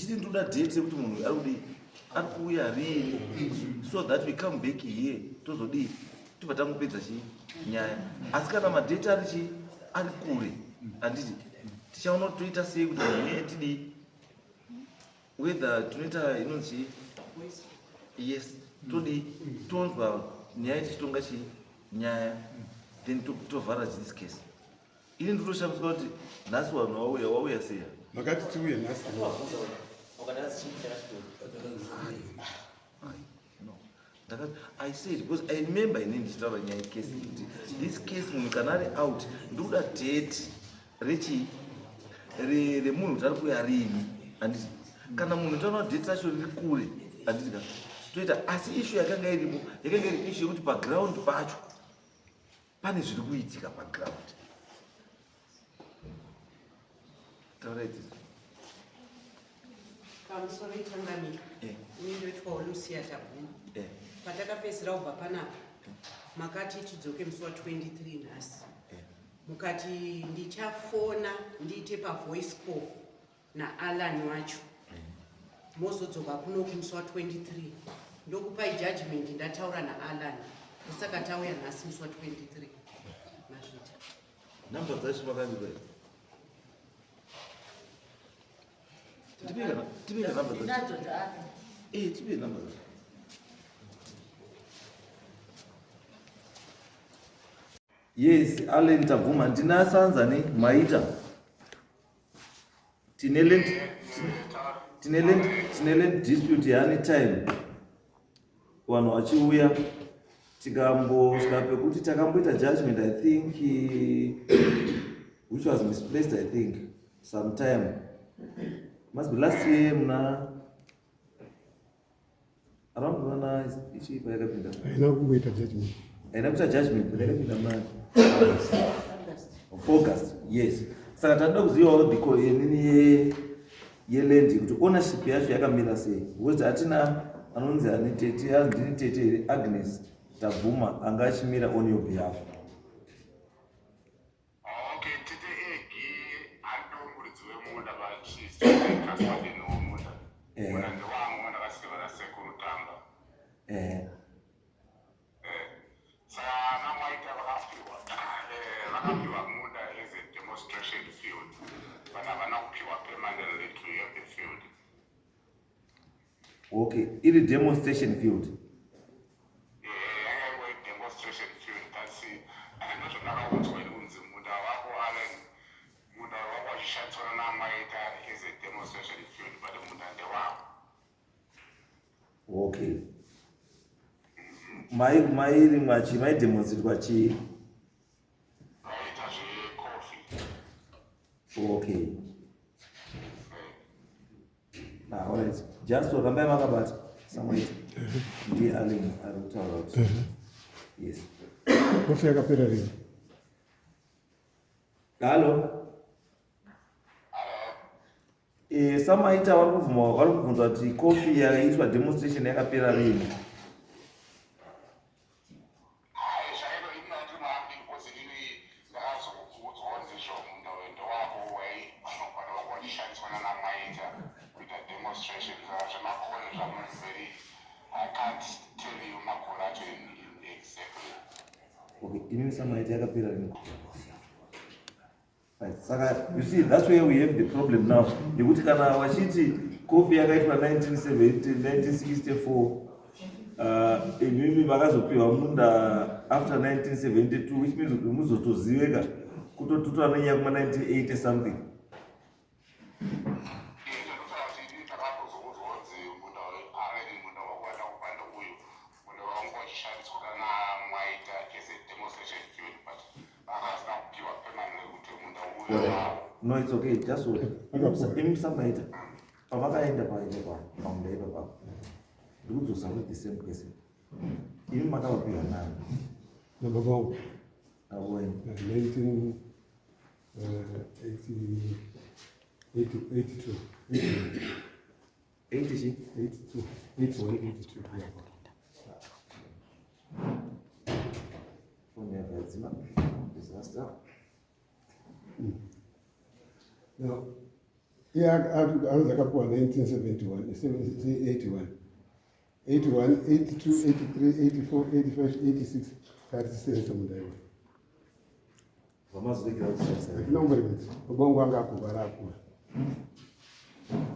Ndichiti ndinoda date yekuti munhu ari kudii, ari kuuya riini, so that we come back here tozodii, tobva tangopedza chii nyaya. Asi kana madate ari chii ari kure, handiti tichaona kuti toita sei kuti munhu iyeye tidii, whether tinoita inonzi chii, yes, todii, tonzwa nyaya tichitonga chii nyaya, then tovhara this case. Ini ndinotoshamiswa kuti nhasi vanhu vauya, wauya sei? Makati tiuye nhasi. No. Ndakati, I said because I remember ini ndichitaura nyaya yecase kuti this case munhu kana ari out ndikuda date rechi remunhu kuti ari kuuya riini, handiti? Kana munhu taona date racho riri kure, handiti ka toita. Asi issue yakanga iripo yakanga iri issue yekuti paground pacho pane zviri kuitika paground. Taurai tisu. Pamusoro iChangamire. Ini ndoitwawo Lucia Tabvuma. Patakapedzisira kubva panapa makati tidzoke musi wa 23 nhasi. Mukati ndichafona ndiite pavoice call naAlan wacho, mozodzoka kuno kumusi wa 23 ndokupai judgment ndataura naAlan. Ndosaka tauya nhasi musi wa 23. Mazvita. Namba dzacho makandipa here? Tipei namba dzacho. Ndinadzo dzaAlan. Tipei namba dzacho. Yes, Allen Tabvuma, ndina Sanzani Maita. Tine land, tine land dispute yaani time vanhu vachiuya tikambosvika pekuti takamboita judgment, I think, which was misplaced, I think sometime must be last year muna around muna ichi payakapinda. Haina kumboita judgment. Haina kuita judgment, but yakapinda muna August, yes. Saka tanoda kuzivawo the yenini yeland kuti ownership yacho yakamira sei, because hatina anonzi ani tete, ndini tete here, Agnes Tabvuma anga achimira on your behalf. Okay, tete Egi ariwo muridzi wemunda, but she's just a custodian womunda. Munda ndewangu, ndakasiyiwa nasekuru Tamba. Saka ana Mwaita vakapiwa munda as a demonstration field, but havana kupiwa permanently to have the field. Okay, iri demonstration field. Yanga ingori demonstration field. That's ndozvandakaudzwa ini kunzi munda wako Allen, munda wako wachishandiswa naMwaita as a demonstration field, but munda ndewako. Okay, mai mairimwa chii, maidemonstratwa chii? Vaita zvecoffee. Okay. Ah, alright. Just rambai makabata. Samuel. Ndiye Allen ari kutaura kuti. Yes. Kofi yakapera rini? Hello. Samaita vari kubvuma, vari kubvunza kuti kofi yakaitwa demonstration yakapera rini? Hayi, zvairo ini ndati mwambi because inini ndakazokuudzwa ndizvo munda uyu ndewako wai wanga uchishandiswa nana Mwaita kuita demonstration. Saka zvemakore zvamuri very, I can't tell you makore acho in exactly. Okay, inini Samaita yakapera rini? Right. Saka you see, that's where we have the problem now. Yekuti kana wachiti kofi yakaitwa 1970, 1964, imimi makazopiwa munda after 1972, which means kuti muzotoziveka kutotuta nenyaya kuma 1980 something. Ndinotaura kuti inini ndakatozoudzwa kunzi munda uyu already munda wakuwanda kupanda uyu munda wanga uchishandiswa nana Mwaita as a demonstration field, but vanga vasina kupiwa permanently kuti munda uyu wavo. No, it's okay. Just wait. Imi Samaita, pamakaenda paita pamunda ipapa, ndikudzosa with the same question. Imi makavapiwa nani? Nababa vangu. Avoeni. 1982. 80 chi? 82. 81, 82. Yeah. Phone yakadzima. Disaster. Now, Iye anzi akapiwa 1971, 81, 81, 82, 83, 84, 85, 86 tatisenza munda iwayo. Vamazoregera kushandisa. Hatina kumboregedza. Baba vangu anga akurwara akura.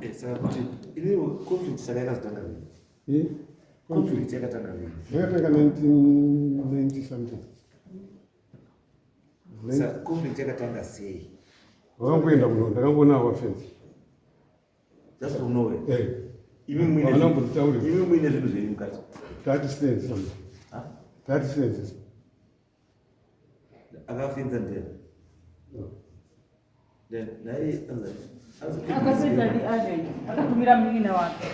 Eh, saka kuti iniwo conflict saka yakazotanga rini? Eh? Conflict yakatanga rini? Yakatanga 1990 something. Saka conflict yakatanga sei? Vakangoenda kuno ndakangoona wafenzi. Just from nowhere. Eh. Imi muine Havana kumbotaurira. Imi muine zvinhu zvenyu mukati. 30 cents. Ha? 30 cents. Akafenza ndiani? Then naye anzi Akapedza ndi Allen, akatumira munin'ina wake.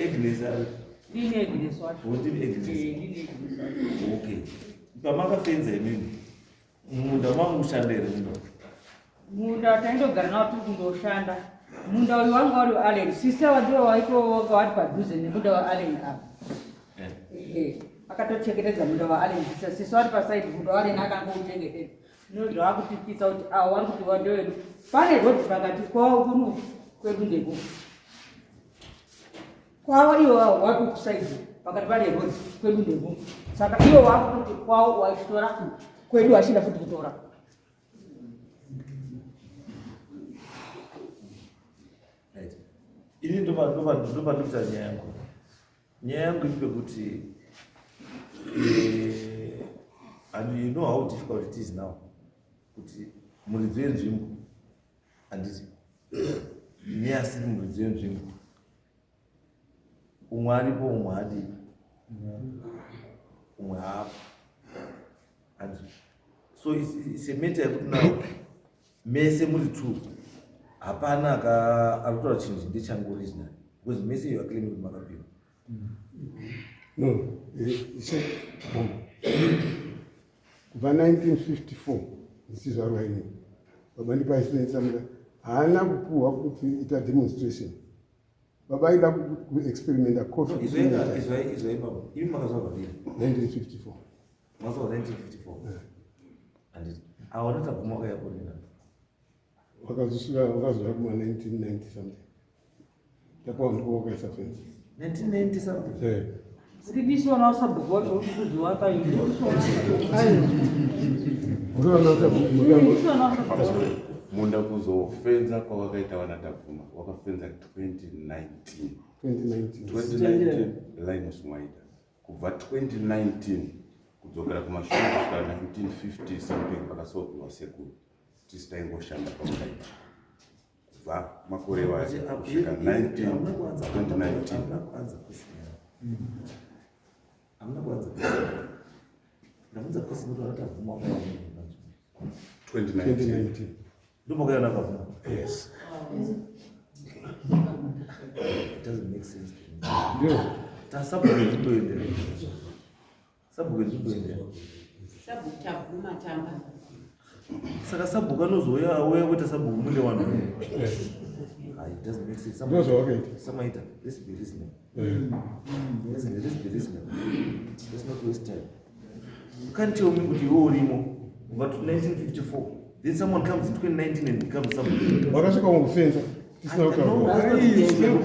Agnes ari. Ndini Agnes wacho. Ndini Agnes. Eh, ndini Agnes wacho. Okay. Pamakafenza imimi munda mangu here munda? Munda taindogara nawo tiri kundoshanda. Munda uyu wanga uri waAllen. Sisi ava ndivo vaitoga vari padhuze nemunda waAllen apa. Eh. Ehe. Akatochengetedza munda waAllen. Sisi sisi vari pasaidi munda waAllen akangouchengetedza. Ndozvavakutikisa kuti avo vari kuti wandewedu. Pane rodhi pakati kwavo kuno kwedu ndekuku. Kwavo ivo vavo vari kusaidi pakati pane rodhi kwedu ndekuku. Saka ivo vakuti kwavo vachitora kwedu vachida futi kutora. Right. Ini ndopandikuita nyaya yangu. Nyaya yangu iri pekuti and you know how difficult it is now kuti muridzi wenzvimbo handiti neasiri muridzi wenzvimbo umwe aripo umwe adii umwe haapo handiti so it's a matter yekuti now mese muri two hapana ari kutaura chinhu ndechangu original because mese you are claiming kuti makapiwa. No, kubva 1954 ndichizvarwa ini baba ndipaisendesa munda haana kupuhwa kuti ita demonstration. Baba aida kuexperimenta coffee. Izwai izwai baba, imi makazvarwa rini? 1954. Makazvarwa 1954 handiti? Awana tabvuma wakauya rina? Wakazosvika wakazouya kuma 1990 something. Tapawa ndipo wakaisa fence. 1990 something? Eh. Ndisiona sabhuku wacho uri kuziwa paini. Unoona sabhuku mutambo. Ndisiona sabhuku. Munda kuzofenza kwawakaita vana Tabvuma wakafenza 2019. 2019. 2019 Linus Mwaita kubva 2019 kudzokera kumashure kusvika 1950 something pakasopiwa sekuru tisi taingoshanda pamunda ichi kubva makore iwayo kusvika 19 2019. Hamuna kuanza question yangu. Hamuna kuanza question. Ndabvunza question kuti vana Tabvuma wakauya 2019. 2019. Ndomakauya nakabvuma? Yes. It doesn't make sense to me. Ndio. Tasabhuku nzvimbo endera, sabhuku nzvimbo endera. Sabhuku Tabvuma tamba. Saka sabhuku anozouya auya kuita sabhuku mune vanhu. Ah, it doesn't make sense. Ndozvo wakaita. Samaita, let's be reasonable. Let's be reasonable. Let's not waste time. You can't tell me kuti iwe urimo kubva 1954, then someone comes in 2019 and becomes somebody. Wakasvika kungofenza tisina No, kutaura. that's not the issue.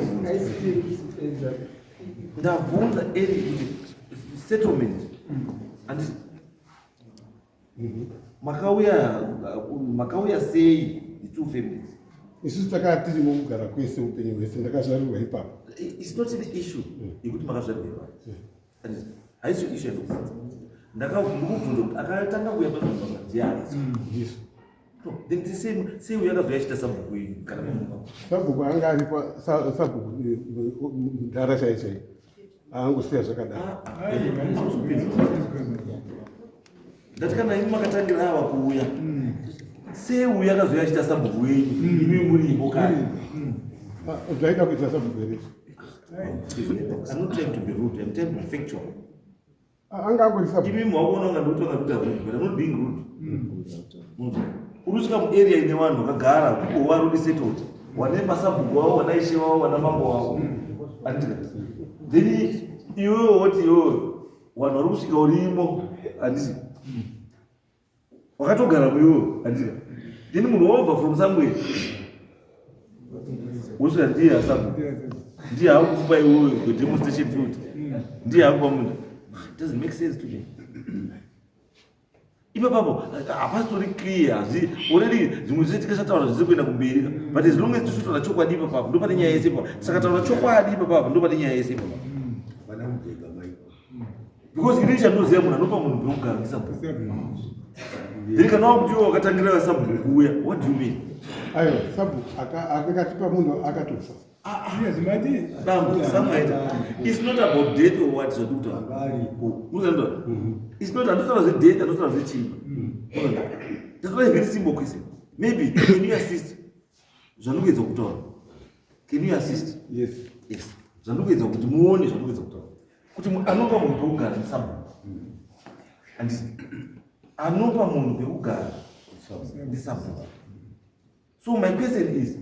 Ndabvunza eri kuti settlement handiti makauya sei the two families? Isusu takaa tirimo kugara kwese upenyu hwese, ndakazvarirwa ipapo. It's not an issue yekuti makazvarirwa ipapo. Handiti haisi issue yandokubvunza. Ndikubvunza kuti akatanga kuuya panzvimbo ndiani? Ndisu. No, then the same sei uyo akazouya achiita sabhuku iyi kana mamuma? Sabhuku anga aripo sabhuku mudhara chai chai aangosiya zvakadaro. Ndati kana imi makatangira ava kuuya, sei uyu akazouya achiita sabhuku wenyu imi muripo kare? Ah, zvaida kuita sabhuku here? I'm not trying to be rude, I'm trying to be factual. Ah, anga angori sabhuku. Imi mwakuona unga ndikuti wanga kuita rude, but I'm not being rude. Munzwa? Uri kusvika muarea ine vanhu vakagara kuko vari settled. Wane masabhuku wavo, wana ishe wavo, wana mambo wavo. Handiti? Then iwewe woti iwewe vanhu vari kusvika urimo, handiti? Wakatogara muiwewe, handiti? Then munhu wobva from somewhere. Wosvika ndiye asabhuku. Ndiye akukupa iwewe kudemonstration field. Ndiye akupa munda. It doesn't make sense to me. Ipapapo hapasitori clear hazvi already zvimwe zvese tikasataura zvisi kuenda kumberi but as long as tichitaura chokwadi ipapapo ndopane nyaya yese ipapo saka taura chokwadi ipapapo ndopane nyaya yese ipapapo because ini chandoziva munhu anopa munhu pekugara ndisabhuku then kana wakuti iwe wakatangira sabhuku kuuya what do you mean? Aiwa, sabhuku akatipa munhu akatofa. Bambo, samaita. It's not about death or what zvandikutaura. Muzandoa. It's not anditaura zvedeath, anditaura zvechii. That's why very simple question. Maybe can you assist? Zvandikuedza kutaura. Can you assist? Yes. Yes. Zvandikuedza kuti muone zvandikuedza kutaura. Kuti anopa munhu pekugara ndisabhuku. Handiti. Anopa munhu pekugara ndisabhuku. So my question is,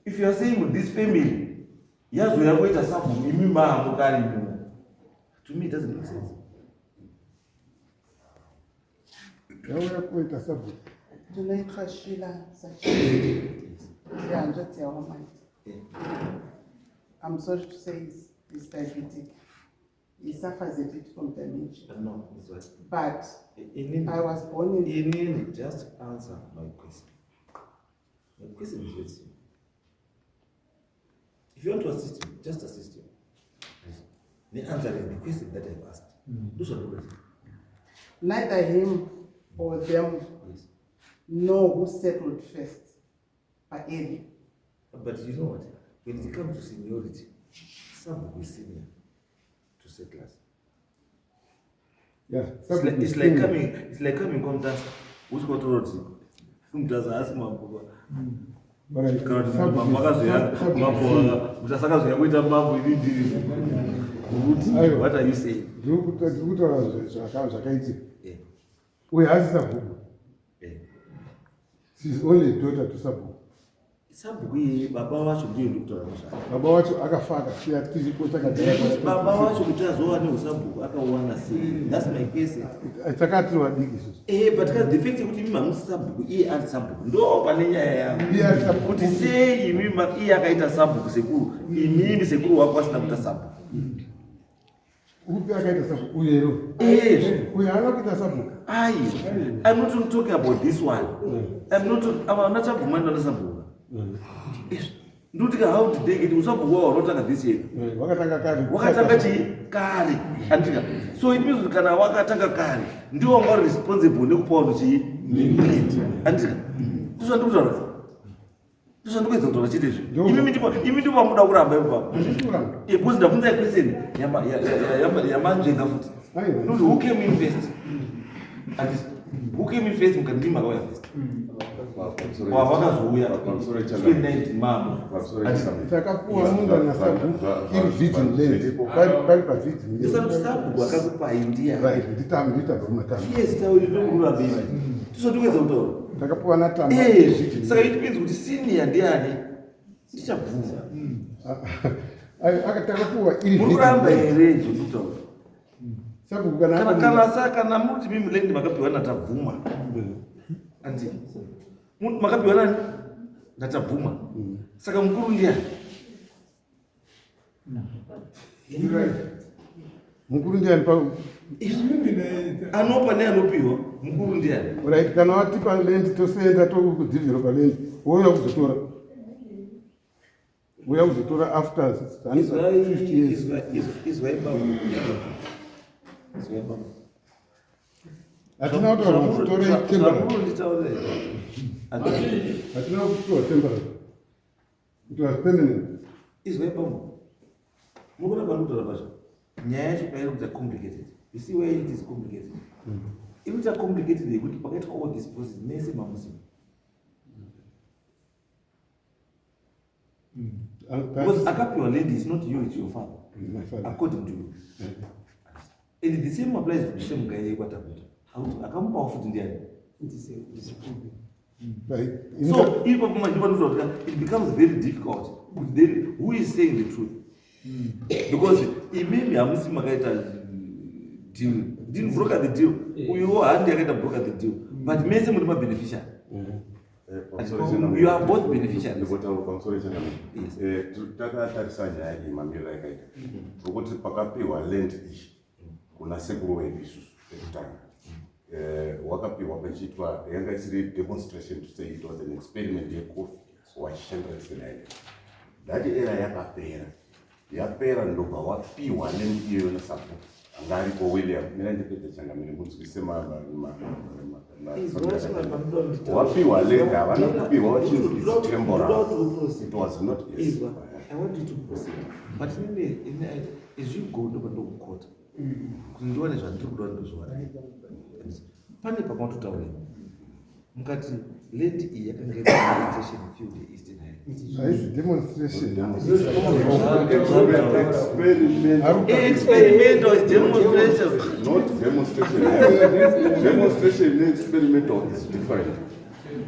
if you are saying this family yazouya kuita sabhuku imi maamo kare imi, to me it doesn't make sense. Yauya kuita sabhuku. Ndinoitwa Sheila Sachii. Ndiri hanzvadzi yaWamaita. I'm sorry to say he's diabetic. He suffers a bit from dementia. No, it's what? But Inini, I was born in... Inini, just answer my question. My question is very simple. If you want to assist him, just assist him. The answering the question that I've asked. Those are the questions. Neither him or them Yes. know who settled first by area. But you know what? When it comes to seniority, some will be senior to settlers. Yeah, It's like, it's like coming, it's like coming kwaMutasa. Usikotora kuti Mutasa haasi mambo. Kana kuti mambo akazoya mambo Mutasa akazoya kuita mambo ini ndiri. Kuti what are you saying? Ndiri kutaura zvakaitika. Uyu haasi sabhuku. She is only a daughter to sabhuku. Sabhuku iyeye baba vacho ndiyo ndikutaura nezvayo. Baba vacho akafa akasiya tiripo takagara. Baba vacho kuti azova neusabhuku akauwana sei? That's my question. Takati tiri vadiki isusu. But the fact yekuti imi hamusi sabhuku iye ari sabhuku ndo pane nyaya yangu. Iye ari sabhuku. Kuti sei imi iye akaita sabhuku sekuru imimi sekuru wako asina kuita sabhuku. Upi akaita sabhuku uyo? Uyo haana kuita sabhuku. Ai, I'm not talking about this one. I'm not ava nachabvuma ndana sabhuku. Ndikuti how did they get usabhuku wavo wanotanga this year? Wakatanga kare. Wakatanga chii? Kare. Andika. So it means kuti kana wakatanga kare ndiwo wanga uri responsible nekupa vanhu chii? Land. Andika. Ndizvo ndikutaura. Ndizvo ndikuedza kutaura chete izvi. Imi ndipo pamuda kuramba ipapo. Handisi kuramba. Because ndabvunza question yamanzvenga futi. Ndikuti who came in first? Andisi. Who came in first mukati ndimi makauya first. Wakazouya 2019 mambo. Takapuwa munda nasabhuku iri virgin land. Pari pa virgin land. Ndisati sabhuku akakupai ndiani? Right, nditabvuma tamba. Yes, tauri ndokuramba ivi. Ndizvo ndikuedza kutaura. Takapuwa natamba. Saka it means kuti senior ndiani? Ndichabvuma. Takapuwa iri Muri kuramba here izvo ndikutaura? Sabhuku kana Kana kana sa kana muri mimi land makapiwa naTabvuma. Andi. Makapiwa nani? Natabvuma. Saka mukuru ndiani? Mukuru ndiani pa Anopa neanopiwa mukuru ndiani? Right, kana watipa land tosenda tokudevelopa land wouya kuzotora. Uya kuzotora after 50 years. Izwai baba. Izwai baba. Hatina kutaura kuti tore temporary. Zvamuronditaurira. Hatina kutora temporary. It was permanent. Izwai baba. Murikuona pandikutaura pacho. Nyaya yacho pairi kuita complicated. You see where it is complicated? Iri kuita complicated yekuti pakaitwa all this process mese mamusimo. Because akapiwa land is not you, it's your father. My father. According to you. And the same applies to the same guy yekwaTakuta. Akamupawo futi ndiani? Right. So ipapo manje panotaura kuti it becomes very difficult kuti then who is saying the truth? Because imimi hamusi makaita deal. Didn't broker the deal. Uyuwo handi akaita broker the deal. But mese muri mabeneficiary. You are both beneficiaries. Pamusoro eh, takatarisa nyaya iyi mamiriro yakaita tiri kuti pakapihwa land iyi kuna sekuru wedu isusu pekutanga eh, wakapiwa pachiitwa yanga isiri demonstration to say it was an experiment yecoffee wachishandira tisenaile that era yakapera yapera ndobva wapiwa land iyoyo nasabhuku anga aripo William mina ndipedza changamire munzwise wapiwa land havana kupiwa vachinzi its temporal it was not yes. I want you to proceed. But in, as you go, ndoba ndokukota. Kuti ndiwane zvandiri kuda ndozviwana. Pane pamatotaura mukati land iyi yakanga iri demonstration field yeEastern Highlands. Haisi demonstration. Experimental is demonstration. Not demonstration. Demonstration and experimental is different.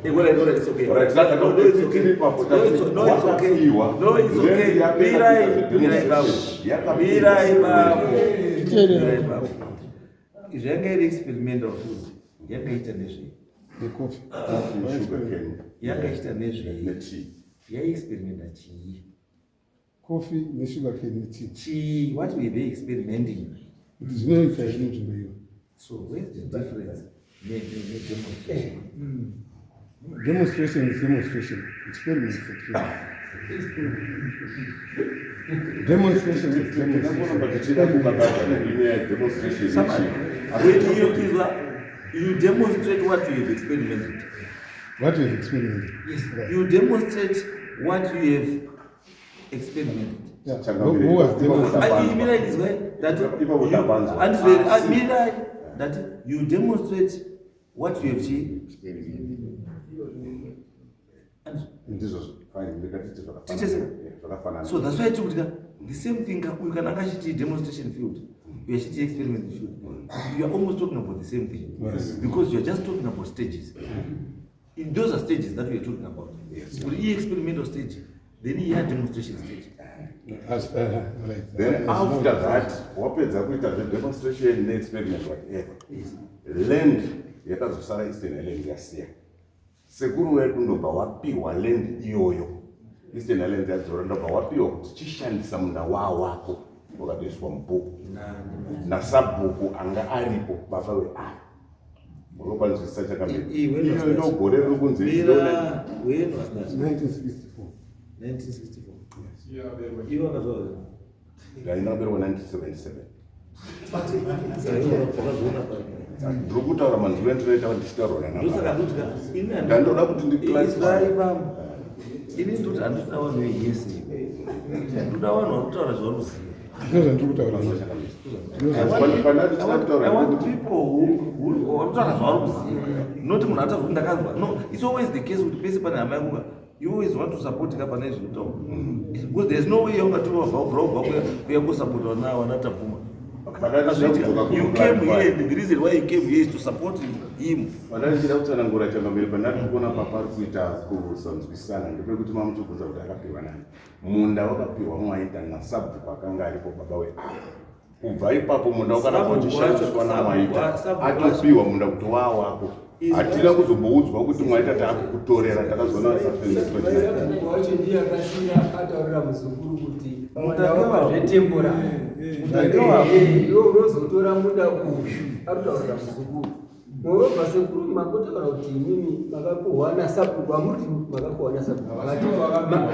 Eh, well, no, it's okay. Right, no, no, it's okay. No, it's, no, it's okay. No, it's okay. Mirai, mirai babo. Mirai babo. Mirai babo. Izvo yanga iri experimental field. Yakaita nezvei? Necoffee. Yakaita nezvei? Netea. Yaiexperimenta chii? Coffee nesugar cane netea. Chii? What were they experimenting? Kuti zvinoita here nzvimbo iyo. So where's the difference? Ne demonstration. Demonstration is demonstration. Experiment is experiment. Demonstration is demonstration. Somebody, when you give you demonstrate what you have experimented. What you have experimented. Yes. Right. You demonstrate what you have experimented. Yeah. Who was demonstrating? Mirai is right that you, Mirai that you demonstrate what you have seen. Ndizvo zvakafanana. So that's why tiri kuti the same thing uyu kana anga achiti demonstration field, uyu achiti experiment field, you are almost talking about the same thing. Yes. Because you are just talking about stages. In those are stages that we are talking about. Kuti iyi experimental stage, then iyi demonstration stage. As, right. Then after that wapedza kuita zvedemonstration neexperiment whatever, land yakazosara Eastern Highlands yasiya sekuru wedu ndobva wapiwa land iyoyo. Eastern Highlands yadzora ndobva wapiwa kuti chishandisa munda wawako wakatoiswa mubhuku nasabhuku anga aripo baba weava unokwanzwisisa chakamira. Iyo ndo gore riri kunzi. Mira, when was that? 1964. 1964. Iwe wakazvarwa? Ndaina kuberekwa 1977. Saka iwe wakazoona pari? Ndiri kutaura manzwiro andinoita ndichitaurwa. Ndosaka ndoti ini Ndandoda kuti ndiclarify. Izwai bambo. Ini ndoti handisina vanhu veyesi. Ndoda vanhu vari kutaura zvavari kuziva. Ndizvo zvandiri kutaura. I want people who vari kutaura zvavari kuziva, not munhu ataura kuti ndakanzwa. No, it's always the case kuti pese pane hama yako, you always want to support ka pane zvinotaura, because there's no way yaungati wabva kubva kuya kusapota vana Tabvuma. You came here, and the reason why you came here is to support him. Pandaichida kutsanangura changamire, pandari kuona papari kuita kusanzwisana ndepekuti mamuchibvunza kuti akapiwa nani munda. Wakapiwa Mwaita nasabhuku akanga aripo baba weava. Kubva ipapo munda wakaramba uchishandiswa naMwaita. Atopiwa munda kuti waawako, hatina kuzomboudzwa kuti Mwaita taakukutorera. Takazoona wacho ndiye akasiya ataurira muzukuru kuti munda wapa zvetemporary, iwe unozotora munda uyu. Aritaurira muzukuru. Moreover, sekuru makotaura kuti imimi makapiwa nasabhuku, amuri makapiwa nasabhuku,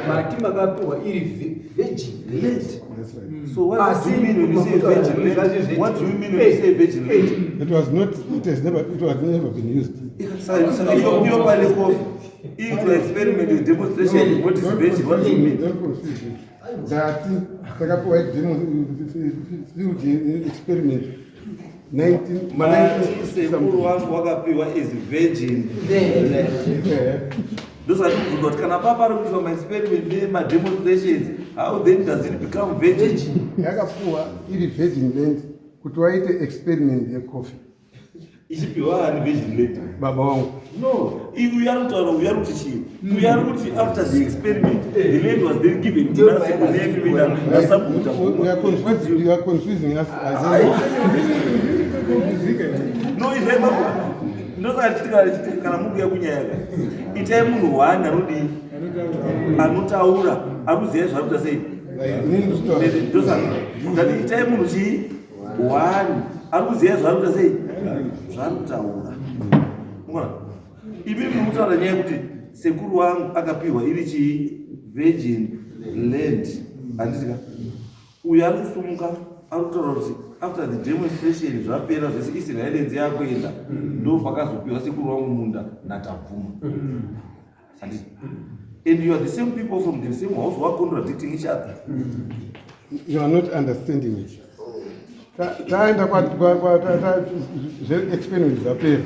mati makapiwa iri virgin land. That's right. So what do you mean when you say virgin land? What do you mean when you say virgin land? It was not, it has never, it was never been used. Saka iyo pane coffee iyi experiment, demonstration, what is virgin? What do you mean? Don't confuse it. Ndati takapiwa demo field experiment 19 Mati sekuru wangu wakapiwa is virgin land. Ndosaka ndikubvunza kuti kana papa ari kuitwa maexperiment nemademonstrations, how then does it become virgin? Yakapuwa iri virgin land kuti waite experiment yecoffee. Ichipiwa ani virgin land? Baba wangu. No, uyu ari kutaura, uyu ari kuti chii? Uyu ari kuti after the experiment the land was then given kuna nasabhuku. You are confusing us. No, izvai baba. Ndosaka ndichiti kana mukuya kunyaya ka, itai munhu one anodii, anotaura, arikuziva zvaari kuita sei. Ndosaka ndati itai munhu chii one ari kuziva zvaari kuita sei, zvaari kutaura. Unoona? Imi muri kutaura nyaya yekuti sekuru wangu akapiwa iri chii virgin land, handiti ka? Uyu ari kusumuka ari kutaura kuti after the demonstration zvapera zvese, Eastern Highlands yakuenda, ndo pakazopiwa sekuru wangu munda naTabvuma. Handiti? And you are the same people from the same house who are contradicting each other. You are not understanding it. Taenda zveexperiment zvapera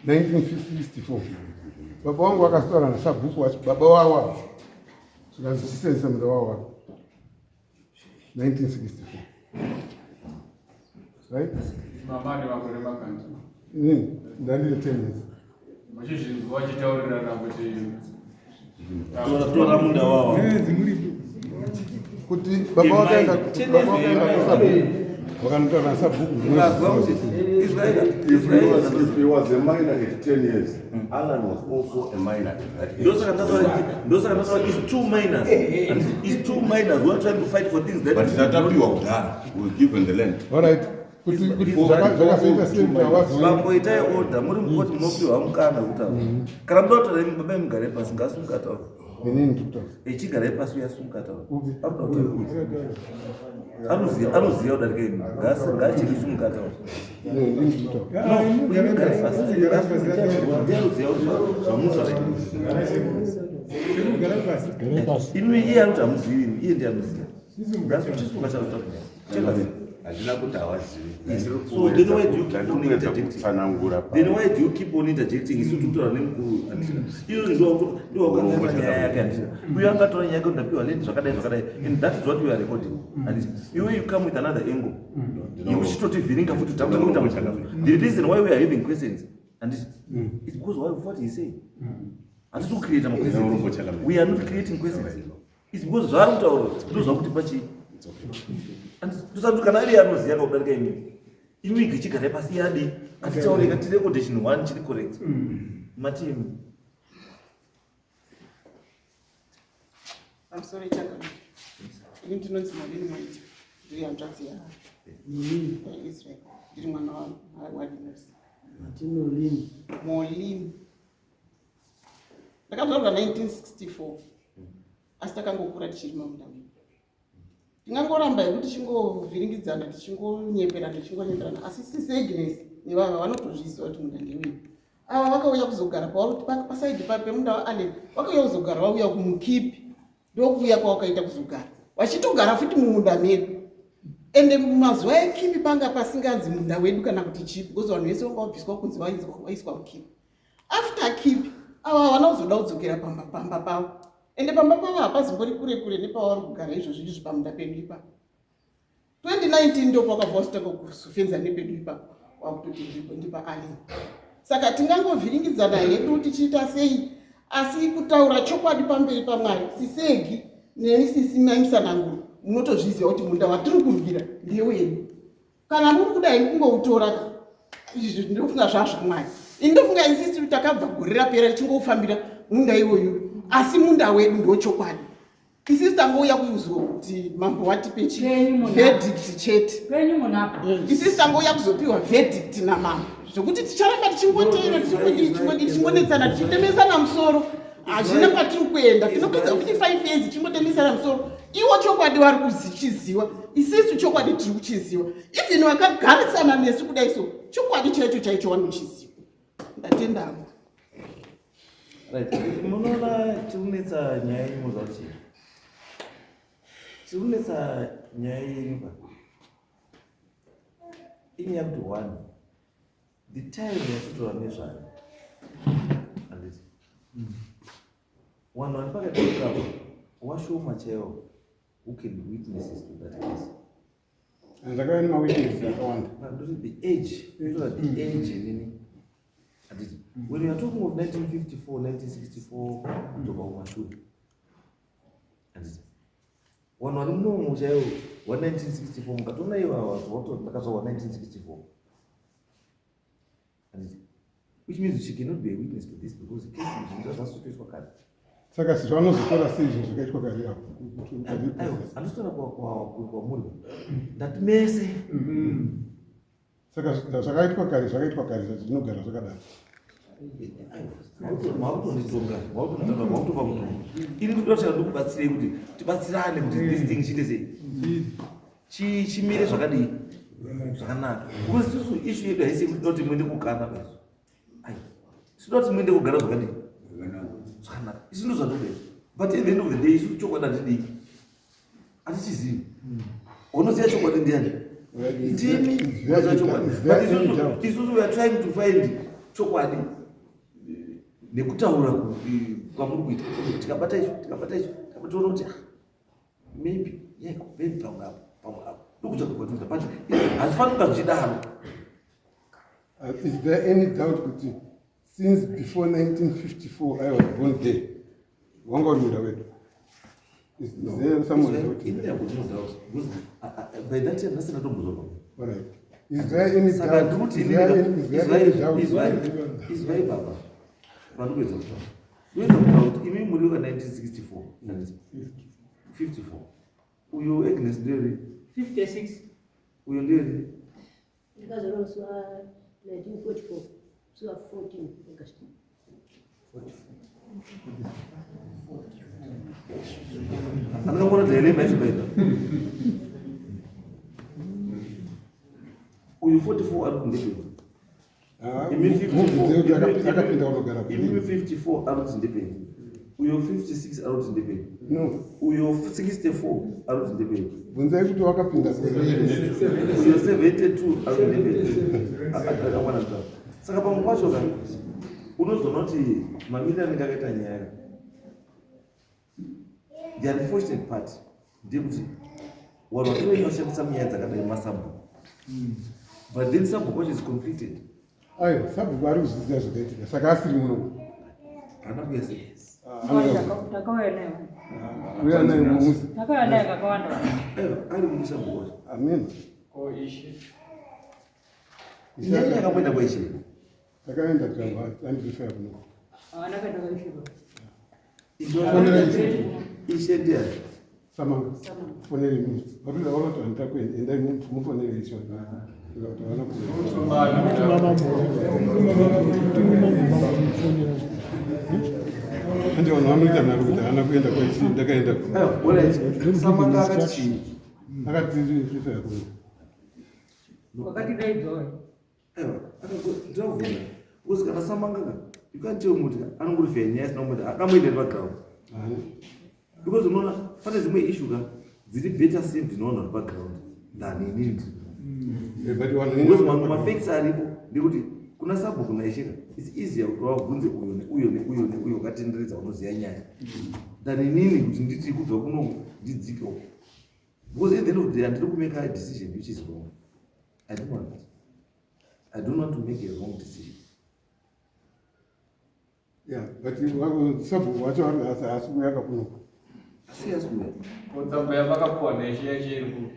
1964, baba vangu vakasitaura nasabhuku wacho, baba wavo, zvikanzi chisenzesa munda wavo wako 1964, right? Mama nemakore makati? Inini ndandine 10 years. Muchizvinzwa vachitaurirana kuti Tora munda wavo. Kuti baba vakaenda kusabhuku, vakanotaura nasabhuku. If he was a minor at 10 years, Alan was also a minor at that age. Ndosaka ndataura it's two minors. And it's two minors who are trying to fight for things that But tatapiwa kudhara. We were given the land. Alright, kuti zvakazoita sei kuti havazooni? Vamboitai order. Muri mukoti, munopiwa mukana kutaura. Kana muda kutaura imi, baba, mugare pasi, ngasunga taura. Inini ndikutaura. Echigarai pasi, uyasunga taura. Upi? Arikuda kutaura, anoziva, anoziva kudarika imi. Ngachirisunga taura. No, inini ndikutaura. No, uyu mugare pasi, ndiye anoziva zvamunotaura. Imi, iye anoti hamuzivi imi, iye ndiye anoziva. Ngasuchisunga chakutaura. Chekasi. Hazvina kuti havazivi. So then why do you keep on interjecting? Kutsanangura. Then why do you keep on interjecting? Isu tikutora nemukuru, handiti? Iyo ndiwakanganisa nyaya yake, handiti? Uyo angatora nyaya yake kuti ndapiwa land zvakadai zvakadai, and that is what we are recording, handiti? Iwe, you come with another angle yekuchitotivhiringa futi. Takutanga kuita mubvunzo. The reason why we are having questions, handiti, it's because what he say. Hatisi kucreata maquestions, we are not creating questions. It's because zvaari kutaura ndo zvakuti pachii. Tosati kana ari anoziva kakudarika imi, imi chigarai pasi, yadi atitaurika, tirekode chinhu one chiri correct. Matimi. Pamusoro, changamire. Ini ndinonzi Molini Mwaita, ndiri hanzvadzi yaIsrael, ndiri mwana waDinos. Matinolini? Molini. Ndakazvarwa 1964, asi takangokura tichirima munda wedu. Tingangoramba hedu tichingovhiringidzana, tichingonyeperana, tichingonyeperana, asi Sisi Agnes nevava vanotozviziva kuti munda ndewedu. Ava vakauya kuzogara pasaidi pemunda waAllen, vakauya kuzogara, vauya kumukipi, ndokuuya kwavakaita kuzogara, vachitogara futi mumunda medu. Ende mumazuva ekipi panga pasinganzi munda wedu kana kuti chipi, because vanhu vese vanga vabviswa kunzi vaiswa mukipi. After kipi, ava havana kuzoda kudzokera pamba pavo. Ende pamba pavo hapazimbori kure kure nepavari kugara izvozvi izvi, pamunda pedu ipapo. 2019 ndo pakabva wasitanga kuzofenza nepedu ipapo, wakutoti ndipa Allen. Saka tingangovhiringidzana hedu tichiita sei, asi kutaura chokwadi pamberi paMwari, sisegi neni, sisi maimusananguro, munotozviziva kuti munda watiri kurwira ndewedu. Kana muri kudai kungoutora ka, izvi ndinofunga zvazvaMwari. Ini ndofunga isisi takabva gore rapera tichingoufambira munda iwoyu, asi munda wedu ndochokwadi. Isisi tangouya kuzoti mambo watipe verdict chete. Penyu munapa. Isisi tangouya kuzopiwa verdict namambo, zvokuti ticharamba tichingoteera, tichingodii, tichingodii, tichingonetsana, tichitemesana musoro, hazvina kwatiri kuenda. Tinopedza futi 5 years tichingotemesana musoro. Iwo chokwadi vari kuchiziwa, isisu chokwadi tiri kuchiziwa. Even vakagarisana nesu kudai, so chokwadi chaicho chaicho vanochiziwa. Ndatenda hangu. Right, munoona chikunetsa nyaya yenyu, moziva kuti chii chikunetsa nyaya yenyu pa inyaya yekuti one, the time yatotora nezvayo, handiti? Vanhu vari pakati pekapa washoma chaiwo who can be witnesses to that case. Ndakava nemawitness akawanda. Ndoti the age, ndotora the age inini, handiti? When you are talking of 1954, 1964 kudzoka kumashure, handiti, vanhu vari munomu chaiwo wa 1964, mukatoona iwawa, ndakazvarwa 1964, handiti? Which means she cannot be a witness to this because case zvinhu zvazvatoitwa kare. Saka zvanozotora sei zvinhu zvakaitwa kare apo? Aiwa, handisitora kwamuri. Ndati mese. Saka zvakaitwa kare zvakaitwa kare zvinogara zvakadaro. Makutonditonga, makutonditonga, makutopa mutongo. Ini ndinoda kuti ndikubatsirei kuti tibatsirane kuti this thing chiite sei? Chimire zvakadii? Zvakanaka. Because isusu issue yedu haisi yekuti toda kuti muende kugana basi. Aiwa. Isu toda kuti muende kugara zvakadii? Zvakanaka. Isu ndozvatoda izvo. But at the end of the day isusu chokwadi hatidii. Hatichizivi. Unoziva chokwadi ndiani? Ndimi unoziva chokwadi. But isusu we are trying to find chokwadi nekutaura kwamuri kuita. Tikabata icho, tikabata icho, tikabata kuti ah, maybe yeah, maybe pamwe apo, pamwe apo. Ndokutsvaga kwatinoita but hazvifaniri kunga zvichidaro. Is there any doubt kuti since before 1954 I was born there? Wanga uri munda wedu. Is there someone doubt? Ini I've got no doubt because by that time ndasina tombozwa. All right. Is there any Saka doubt? ndikuti Is inini there any, is there any doubt? izwai baba vanikuedza kutaura kuedza kutaura kuti imi muri wa 1964 54 uyo Agnes nderi 56 uyo nderi Ndakazvarwa musi wa 1944 musi wa 14 August. Andinongona dilemma yacho baida uyu 44 ari kundepei Ah, imi mubvunze kuti akapinda unogara kupi? imi 54 ari kuti ndepei uyo 56 ari kuti ndepei No, uyo 64 ari kuti ndepei bvunzai kuti wakapinda gore ripi. uyo 72 ari kuti ndepei akakwana kutaura saka pamwe pacho ka unozoona kuti mamiriro anenge akaita nyaya the unfortunate part ndeyekuti vanhu vatinonyanya kushandisa munyaya dzakadai masabhuku but then sabhuku wacho is conflicted. Aiwa, sabhuku ari kuzviziva zvakaitika saka asiri muno. Haana kuuya sei? Takauya naye. Uya naye mumuzi. Takauya naye kakawanda. Aiwa, ari kuno sabhuku wacho. Amen. Ko ishe. Nyaya yakamboenda kwaishe. Takaenda tikabva andifaya kuno. Havana kuenda kwaishe. Ishe ndiani? Samanga. Foneri muzi. Varikuda vanoti handida kuenda, endai mufonere ishe. Kuti havana kuenda. Andi vanhu vanoita nharo kuti haana kuenda kwaishe, ndakaenda. Aiwa, alright. Samanga akati chii? Akati ndifaya kuno. Wakatidaidzwa. Aiwa, ndinobvunza. Because kana Samanga ka, you can't tell me kuti anongorifeya nyaya isina kumboita, akamboenda iri paground. Because unoona pane dzimwe issue ka dziri better served nevanhu vari paground than inini. But vanhu Because mamwe mafacts aripo ndekuti kuna sabhuku naishe ka, it's easier kuti vabvunze uyo neuyo neuyo neuyo wakatenderedza unoziva nyaya than inini kuti nditi kubva kuno ndidzike uko. Because at the end of the day handiri kumake a decision which is wrong. I don't want that. I don't want to make a wrong decision. Yeah, but sabhuku wacho ari haasi kuuya kakuno. Asi haasi kuuya. Ko tsamba yavakapuwa naishe yacho iri kupi?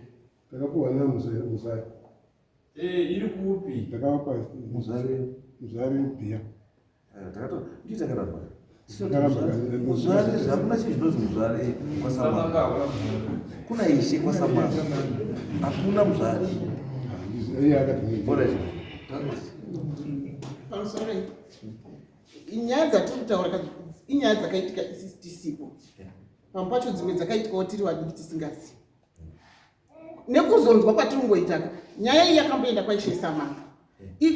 Takapuwa namuzari. Eh, iri kupi? Ndakavapa Muzari. Muzari Bhiya. Takato ndiyo takaramba. Takaramba kare. Muzvari hakuna chinhu chinonzi muzvari kwaSamanga. Kuna ishe kwaSamanga. Hakuna muzvari. Iye akati Alright. Pamusoro inyaya dzatiri kutaura ka inyaya dzakaitika isi tisipo. Pamwe pacho dzimwe dzakaitikawo tiri vadiki tisingazivi. Nekuzonzwa kwatiri kungoitaka nyaya iyi yakamboenda kwaIshe Samanga.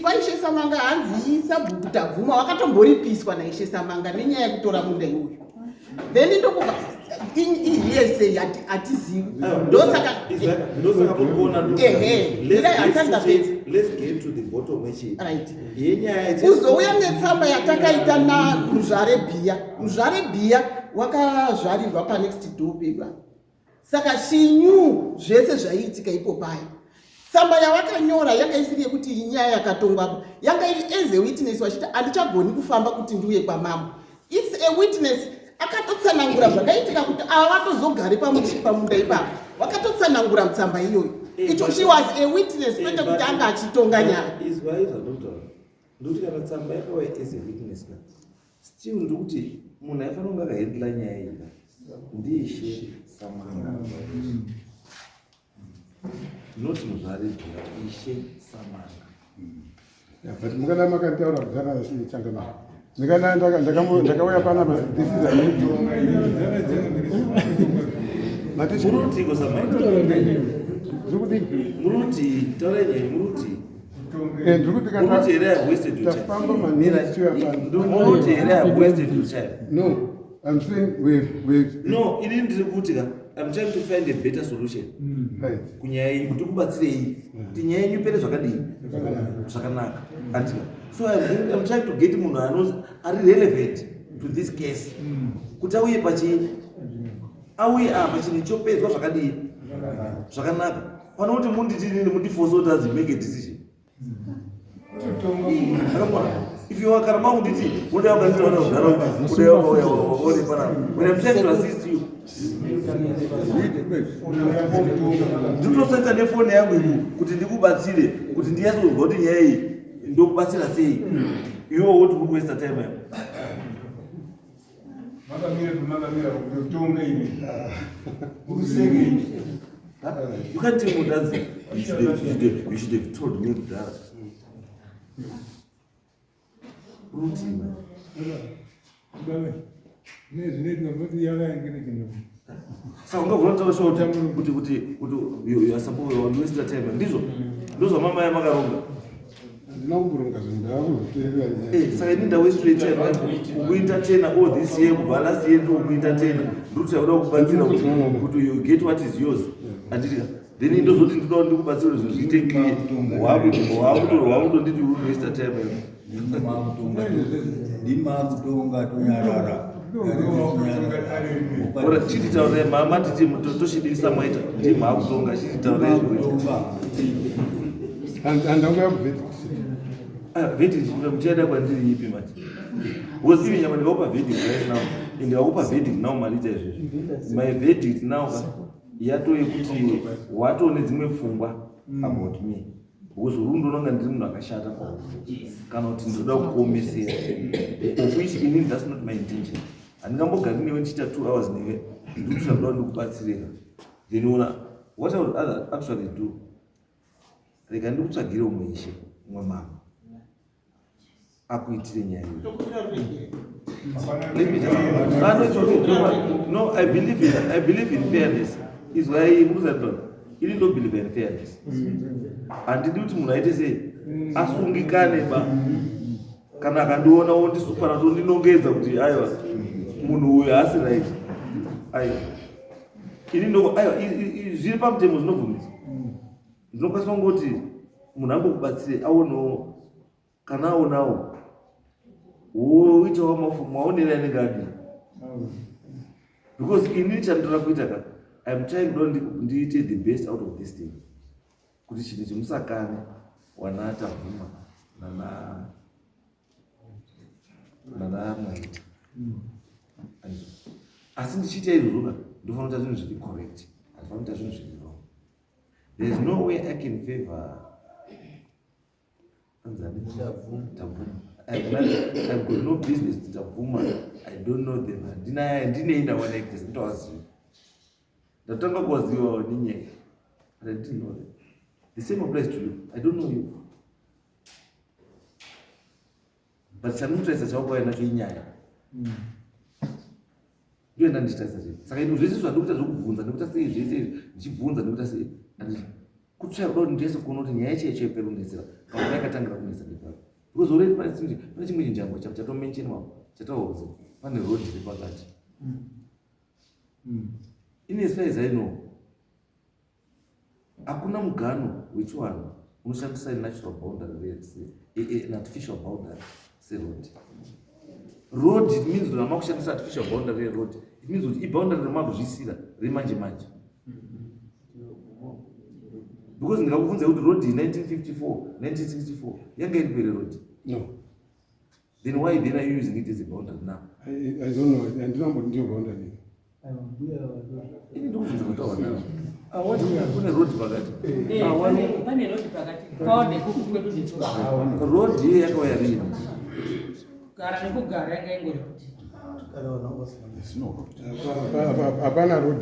Kwaishe Samanga hanzi sabhuku Tabvuma wakatomboripiswa naIshe Samanga nenyaya yekutora munda iwoyo. Then ndokuva ihiyesei hatizivi. Ndosaka ndosaka muri Ehe, ndidai handisati ndapedza. Let's get to the bottom yechi. Right. Yenyaya Kuzouya netsamba yatakaita naMuzvare Bhiya. Muzvare Bhiya wakazvarirwa panext door pedu apa. Saka she knew zvese zvaiitika ipo paya. Tsamba yavakanyora yanga isiri yekuti inyaya yakatongwa, yanga iri as a witness vachiti handichagoni kufamba kuti ndiuye kwamambo. It's a witness akatotsanangura zvakaitika kuti ava vatozogare pamunda ipapo. Vakatotsanangura mutsamba iyoyo. Icho she was a witness kwete kuti anga achitonga nyaya. Izwai zvandinotaura. Ndokuti kana tsamba yakauya as a witness ka still ndikuti munhu aifanira kunge akahendla nyaya iyi ka ndiishe Samanga. Not muzvare Bhera, ishe Samanga. Yeah, but mukada makataura kudhara changamire. Ndikada ndakauya panapa this is a Mati muruti ko Samanga. Muruti taurai nyaya muruti. Eh, ndiri kuti Muruti here I have wasted your time. tafamba maningi tichiuya pano. Muruti here I have wasted your time. No, I'm saying we've No, ini ndiri kuti ka I'm trying to find a better solution. Right. Kunyaya iyi kuti kubatsirei kuti nyaya yenyu ipere zvakadii zvakanaka andika so I'm trying to get munhu anozi ari relevant to this case kuti auye pachii auye apa chinhu chopedzwa zvakadii zvakanaka pane kuti munditi nini mundifose kuti azi make a decision Akamona, if you are kana makunditi unoda wakanditaura kudhara unoda wakauya waone panapa when I'm trying to assist you ndinotosenza nefoni yangu iku kuti ndikubatsire kuti ndinyatse kuzwa kuti nyaya iyi ndokubatsira sei iwe woti uri kuwaster time yako Makamira pamakamira kutonga imi. Mukusenge imi. You can't tell me that you should have told me kudhara. Ruti man. Baba. Nezvinoitika kuti yakaengere chinhu. Saka ungagona kutaura sure kuti kuti kuti you are supposed to waste your time. Ndizvo. Ndizvo mama yamakaronga. Handina kumboronga zvinhu ndavakuzoteerera nyaya. Eh, saka ini ndawaste your time kuentertainer all this year kubva last year ndokuentertainer ndikuti ndakuda kubatsira kuti kuti you get what is yours. Anditi then ndozoti ndinoda ndikubatsira kuti zvinhu zviite clear. Wakutonditi uri waste time yako. Ndimakutonga tonyarara. Ora chiti taurai mama titi tochidisa mwaita ndima akutonga chiti taurai zvikuita. Handauya kuverdict. Ah, verdict muchaida kwandiri ipi manje? Because even nyama ndikakupa verdict right now, and ndikakupa verdict now mariita izvezvi. My verdict now ka yatove kuti watone dzimwe pfungwa about me. Because uri ndonanga ndiri munhu akashata kwauri kana kuti ndinoda kukuomesera of which inini that's not my intention. Handingambogari newe ndichiita 2 hours newe ndikutsva kuda ndikubatsireka. Then una what I would other actually do, rega ndikutsvagire umwe ishe umwe mama akuitire nyaya iyi. Let me just, ah, no, it's okay. No, no, I believe in fairness. Is why muzatona. Ini ndo believe in fairness. Handidi kuti munhu aite sei asungikane ba kana akandiona wondisupana tondinongedza kuti aiwa munhu uyu haasi right. Aiwa. Ini ndo aiwa zviri pamutemo zvinobvumidzwa. Ndinokwanisa kungoti munhu angokubatsire aonewo kana aonawo woitawo maonero anenge adii because ini chandinoda kuita ka I'm trying kuda ndiite the best out of this thing kuti chinhu chimusakane wana Tabvuma nana nana Mwaita. Asi ndichiita izvozvo ka ndofanira kuita zvinhu zviri correct, handifanira kuita zvinhu zviri wrong. There is no way I can favor Anzani Tabvuma. I've got no business to Tabvuma. I don't know them. Handina ndinei nawana actors nditovaziva. Ndatanga kuvaziva nenyaya. But I didn't know them. The same applies to you. I don't know you. But chandinotarisa chawakauya nacho inyaya. Ndoenda ndichitarisa chii. Saka ini zvese zvandikuita zvekubvunza ndikuita sei zvese izvi ndichibvunza ndikuita sei. Handiti kutsvaya kuda kuti ndiese kuona kuti nyaya yacho yacho ipere kunetsera kana yakatangira kunetsa ndepari. Because already pane chimwe pane chimwe chinjangwa chatomentionwa chataurwa kuti pane road iri pakati. In as far as I know, hakuna mugano wechivanhu unoshandisa natural boundary an artificial boundary seroad. Road it means kuti makushandisa artificial boundary yeroad it means kuti iboundary remakuzvisira remanje manje. Because ndikakubvunza kuti road 1954 1964 yanga iri kwere road. No. Then why then are you using it as a boundary now? I don't know. Handina mboti ndiyo boundary. Ini ndikubvunza kutaura nawo. Kune road pakati. Eh, pane road pakati. Kwao nekuku kwedu ndiko. Road iye yakauya rini? Gara nekugara yanga ingori kuti. Hapana road.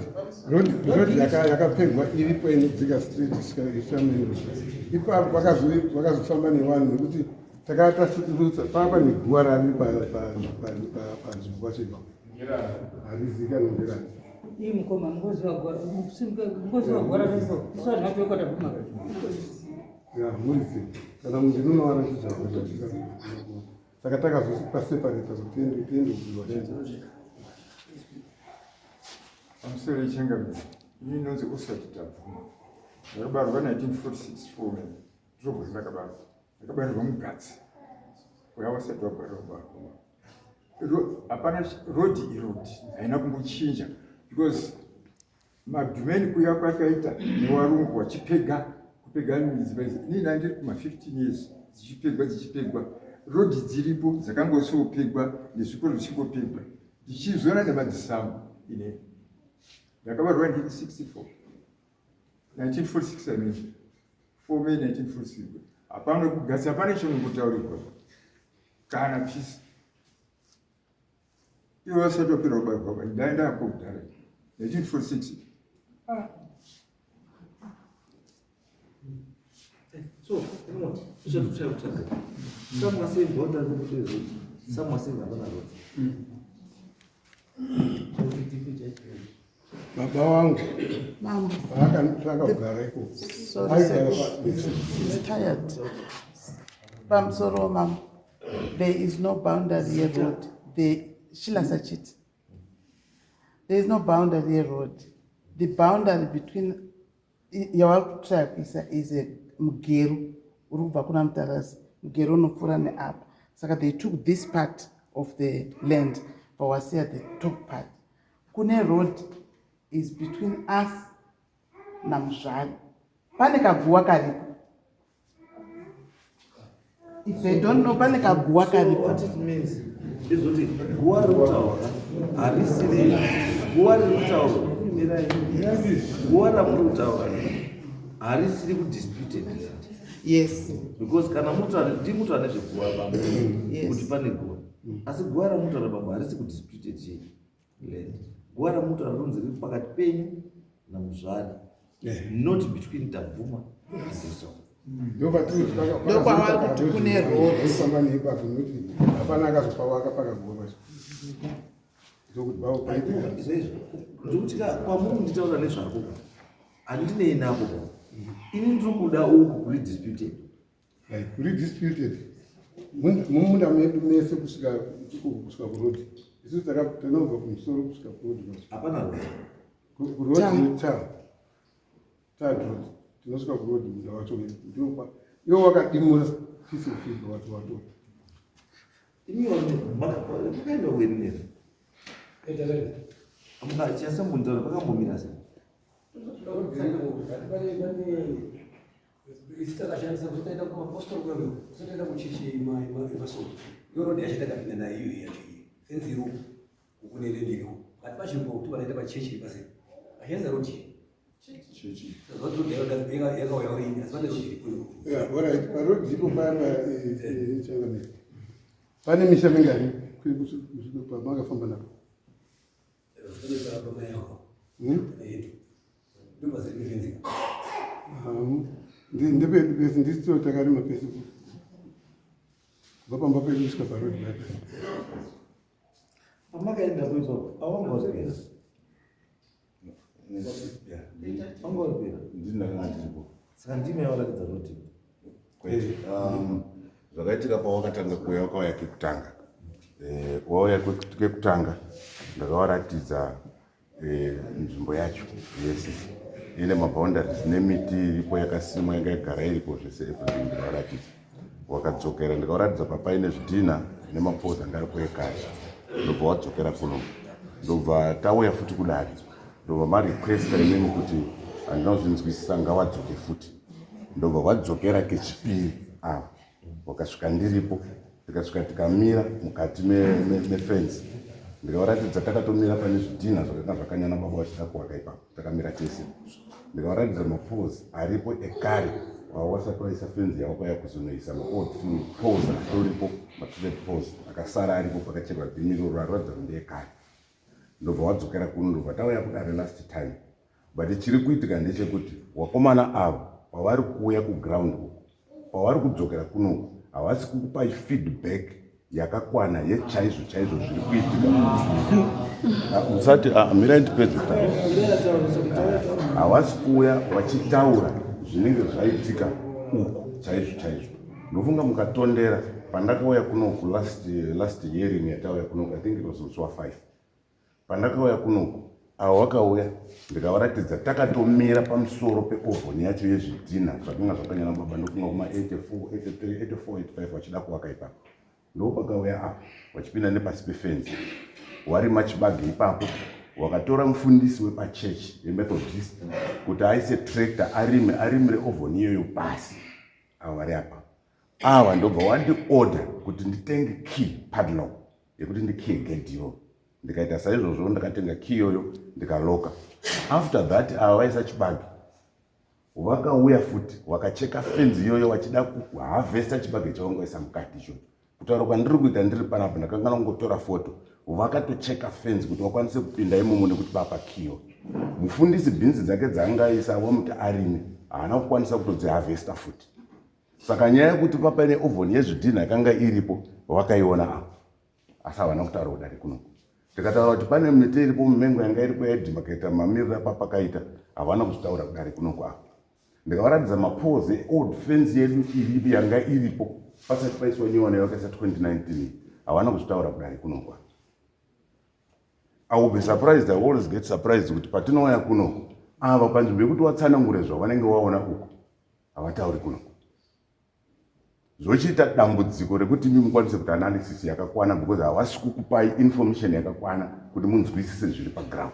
Road yakapegwa iripo inodzika street kusvika main road. Ipapo vakazofamba nevanhu nekuti takatasirutsa pava pane guva rari panzvimbo pacho ipapo. Harizikanwi nderani. Ii mukoma mungoziva gwara mungoziva gwara riripo. Isu vanhu vacho vekwatabvuma. Ya, murizi. Kana munhu ndinonovaratidza saka takazopaseparata kuti tiende tiende kuguva chacho. Pamusoro yechangamire, ini ndinonzi Oswald Tabvuma. Ndakabarwa 1946 4 May. Ndiro gore ndakabarwa. Ndakabarirwa mugatsi. Uya wasati wabarwa kubarwa. Hapana road iroad haina kumbochinja because madhumeni kuya kwakaita newarungu wachipega kupega midziva idzi. Ini ndandiri kuma 15 years dzichipegwa dzichipegwa. Road dziripo dzakangosopegwa nezvikoro zvichingopegwa. Ndichizviona nemadziso angu ini. Ndakabarwa ndini 64. 1946 I mean. 4 May 1946. Hapana kugatsi, hapana chinongotaurirwa. Kana peace. Iwe wasati wapera kubarwa pa ndaenda ako kudhara. 1946. Ah. So, inoti, tichatutsvaya kutsvaga. Some are saying boundary road, some are saying hapana road. Baba vangu paakatanga kugara ikoko tired. Pamusoro mam, there is no boundary yeroad. The Sheila Sachit. There is no boundary yeroad. The boundary between yavari kutraya kuisa is a mugero uri kubva kuna Mutarasi. Mugero unopfuura neapa. Saka they took this part of the land but wasiya the top part. Kune road is between us naMuzvari. Pane kaguwa karipo. If they don't know, pane kaguwa karipo. What it means is kuti guwa riri kutaurwa harisiri guwa riri kutaurwa. Mirai. Guwa ramuri kutaura harisiri kudisputed land. Yes. Because kana mutaura ndimutaura nezveguwa baba Yes. kuti pane guwa. Asi guwa ramutaura baba harisi kudisputed chii land. Guwa ramutaura rinonzi riri pakati penyu naMuzvari. Not between Tabvuma and yourself. Ndokwavari kuti kune road. Famba neipapo nekuti hapana akazopawaka pakaguwa pacho. Ndokuti pavo paitika. Izvo ndikuti kwamuri kunditaura nezvako handinei nako. Ini ndiri kuda uku kuri disputed. Right, kuri disputed. Mumunda medu mese kusvika kusvika kuroad. Isu tinobva kumusoro kusvika kuroad kwacho. Hapana road. Kuroad ta. Ta road. Tinosvika kuroad munda wacho ndio iwo wakadimura piece of it wacho wato. Imi makaenda kwenera. Chasambonitaura pakambomira sei? Isu takashandisa kuti taenda kumapostori kwedu, kusati kuchechi yemasoro. Iyo road yacho takapinda nayo iyo yacho iyi. Fenzi iri uku, uku nendiriwo. Pakati pacho ipo kuti vanoenda pachechi iri paseri. Vashandisa road iyi. Saka road yakauya uri asi pane road iripo iko. Yeah, all right. Paroad ipo paya pa changamire. Pane misha mingani pamakafamba napo? Pane pamai yako. Pane yedu. Ndopazere nefenzi. Ndepedu pese ndisito takarima pese kubva pamba pedu kusvika paroad paya paya. Pamakaendapo ipapo awanga wapera. Wanga wapera. Ndini ndakanga ndiripo. Saka ndimi yavaratidza road. Kwete. Zvakaitika pawakatanga kuuya wakauya kekutanga. Wauya kekutanga ndakavaratidza nzvimbo yacho yese ine maboundaries nemiti iripo yakasimwa yanga yagara iripo zvese everything ndikavaratidza. Wakadzokera ndikavaratidza papaine zvidhina nemapozi anga aripo ekare. Ndobva wadzokera kuno. Ndobva tauya futi kudare. Ndobva marequesta imimi kuti handina kuzvinzwisisa ngawadzoke futi. Ndobva wadzokera kechipiri ava. Wakasvika ndiripo tikasvika tikamira mukati mefenzi. Ndikavaratidza takatomira pane zvidhina zvakanga zvakanyana baba vachida kuvaka ipapo. Takamira tese. Ndikavaratidza mapoles aripo ekare wava wasati waisa fenzi yavo kwaya kuzonoisa maold poles atoripo, matreated poles akasara aripo pakacherwa dhimi iroro aratidza kuti ndeekare. Ndobva wadzokera kuno, ndobva tauya kudare last time. But chiri kuitika ndechekuti wakomana ava pavari kuuya kuground uku, pavari kudzokera kunoku, havasi kukupai feedback yakakwana yechaizvo chaizvo zviri kuitika. Usati ah, mirai ndipedze kutaura. Havasi kuuya vachitaura zvinenge zvaitika uku chaizvo chaizvo. Ndofunga mukatondera pandakauya kunoku last hearing yatauya kunoku, I think it was musi wa 5 pandakauya kunoku, avo vakauya ndikavaratidza takatomira pamusoro peovhoni yacho yezvidhina zvakanga zvakanyana baba, ndofunga kuma 84 83 84 85 vachida kuvaka ipapo. Ndopakauya apa vachipinda nepasi pefenzi warima chibage ipapo, wakatora mufundisi wepachechi yeMethodist kuti aise tractor arime, arimire ovhoni iyoyo pasi. Avo vari apa ava ndobva wandiorder kuti nditenge key padlock yekuti ndikiye gedhi iyoyo. Ndikaita saizvozvo, ndakatenga key iyoyo ndikaloka. After that ava vaisa chibage vakauya futi vakacheka fenzi iyoyo vachida kuharvesta chibage chavangoisa mukati ichocho. Kutaura kwandiri kuita ndiri panapa ndakangana kungotora foto, vakatocheka fenzi kuti vakwanise kupinda imomo nekuti vapa kiyo. Mufundisi bhinzi dzake dzaangaisa wamuti arime haana kukwanisa kutodziharvesta futi. Saka nyaya yekuti papaine ovhoni yezvidhinha yakanga iripo vakaiona apo, asi havana kutaura kudare kunoku. Tikataura kuti pane miti iripo mumengo yanga iripo yaidhimakaita mamiriro apapakaita, havana kuzvitaura kudare kunoku apo. Ndikavaratidza mapoles eold fence yedu iripo yanga iripo pasati paiswa nyowani yavakaisa 2019, havana kuzvitaura kudare kunoku apo. I will be surprised, I always get surprised kuti patinouya kunoku ava panzvimbo yekuti watsanangure zvavanenge waona uku havatauri kunoku. Zvochiita dambudziko rekuti imi mukwanise kuita analysis yakakwana because havasi kukupai information yakakwana kuti munzwisise zviri paground.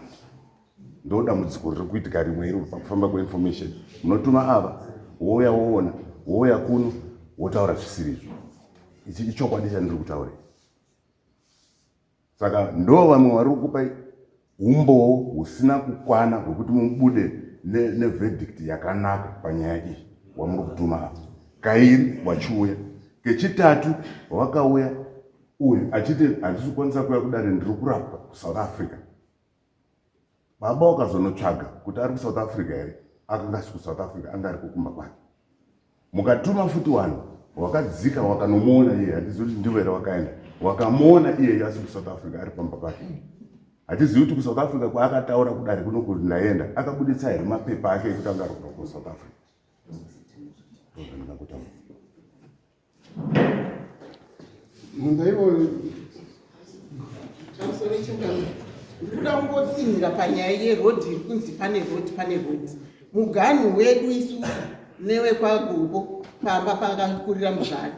Ndo dambudziko riri kuitika rimwe iro pakufamba kweinformation. Munotuma ava, wouya woona, wouya kuno wotaura zvisiri izvo. Ichi ichokwadi chandiri kutaura. Saka ndo vamwe vari kukupai umbowo husina kukwana hwekuti mubude neverdict yakanaka panyaya iyi wamuri kutuma apa. Kairi wachiuya kechitatu wakauya uyu achiti handisi kukwanisa kuuya kudare, ndiri kurapwa kuSouth Africa. Baba wakazonotsvaga kuti ari kuSouth Africa here, akanga asi kuSouth Africa, anga ari kukumba kwake. Mukatuma futi vanhu wakadzika wakanomuona iye, hatizivi kuti ndivo here wakaenda wakamuona iyeyo asi kuSouth Africa ari pamba pake. Hatizivi kuti kuSouth Africa kwaakataura kudare kuno kuti ndaenda, akabuditsa here mapepa ake ekuti anga ari kubva kuSouth Africa. Ndozvandingakutaura. Munda iwoyo Pamusoro chingano. Ndikuda kungotsinhira panyaya yerodhi iri kunzi pane rodhi, pane rodhi. Muganhu wedu isusu newekwaGogo pamba pakakurira muzvare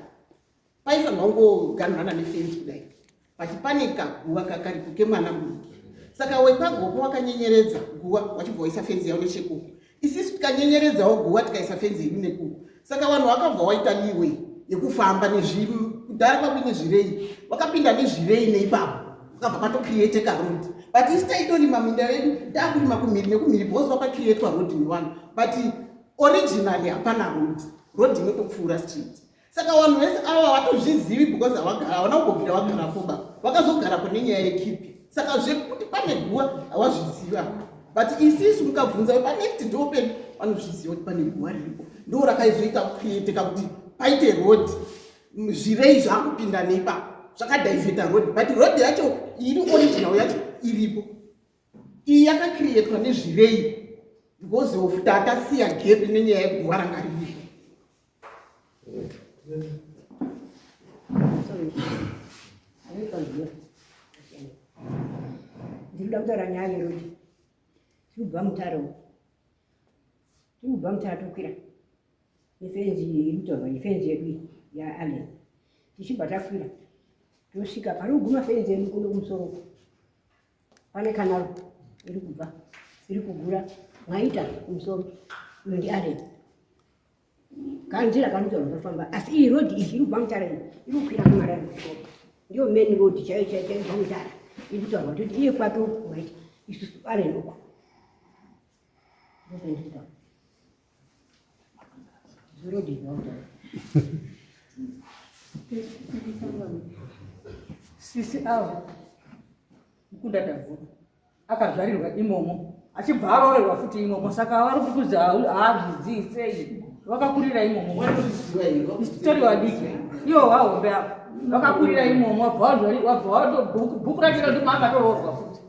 paifanirwa kungoganhurana nefenzi kudai, but pane kaguva kakaripo kemwana mudiki. Saka wekwaGogo wakanyenyeredza guva wachibva waisa fenzi yavo nechekuku, isisu tikanyenyeredzawo guva tikaisa fenzi yedu nekuku. Saka vanhu vakabva waita leeway yekufamba kudhara kwakuine zvirei, vakapinda nezvirei neipapo vakabva patocreate karoad. But isi taitorima minda yedu takurima kumhiri nekumhiri because vakacreatwa road nevanhu, but originally hapana road, road inotopfuura street. Saka vanhu vese ava havatozvizivi because havana kumbobvira vagarapo ba, vakazogarapo nenyaya yekipi. Saka zvekuti pane guva havazviziva, but isisu mukabvunza vepanext door pedu vanozviziva kuti pane guva riripo. Ndo rakaizoita kucreateka kuti paite road, zvirei zvakupinda neipapo zvakadhaivheta road, but road yacho iri original yacho iripo. Iyi yakacreatwa nezvirei because of takasiya gap nenyaya yeguva ranga riripo. Ndinoda kutaura nyaya yerodi. Tiri kubva mutare uku. Tiri kubva mutare tokwira nefenzi iri kutaurwa, ifenzi yedu iyi yaAllen. Tichibva takwira tosvika pari kuguma fenzi yedu kuno kumusoro uku. Pane kanaro iri kubva iri kugura mwaita kumusoro, uyo ndiAllen. Kanzira kanotaurwa kafamba, asi iyi road iyi iri kubva mutara iyi iri kukwira kumarari kuchikoro, ndiyo main road chaiyo chaiyo chaiyo kubva mutara iri kutaurwa kuti iye kwake uku mwaita, isusu Allen uku. Ndozvandinotaura. Zvirodi zvautaura. Sisi avo mukunda Tavhura akazvarirwa imomo achibva aroorerwa futi imomo saka vari kuti kuzi haazvizivi sei vakakurira imomo tori vadiki ivo vahombe avo vakakurira imomo wabva wabva racho rati maakatoroorwa futi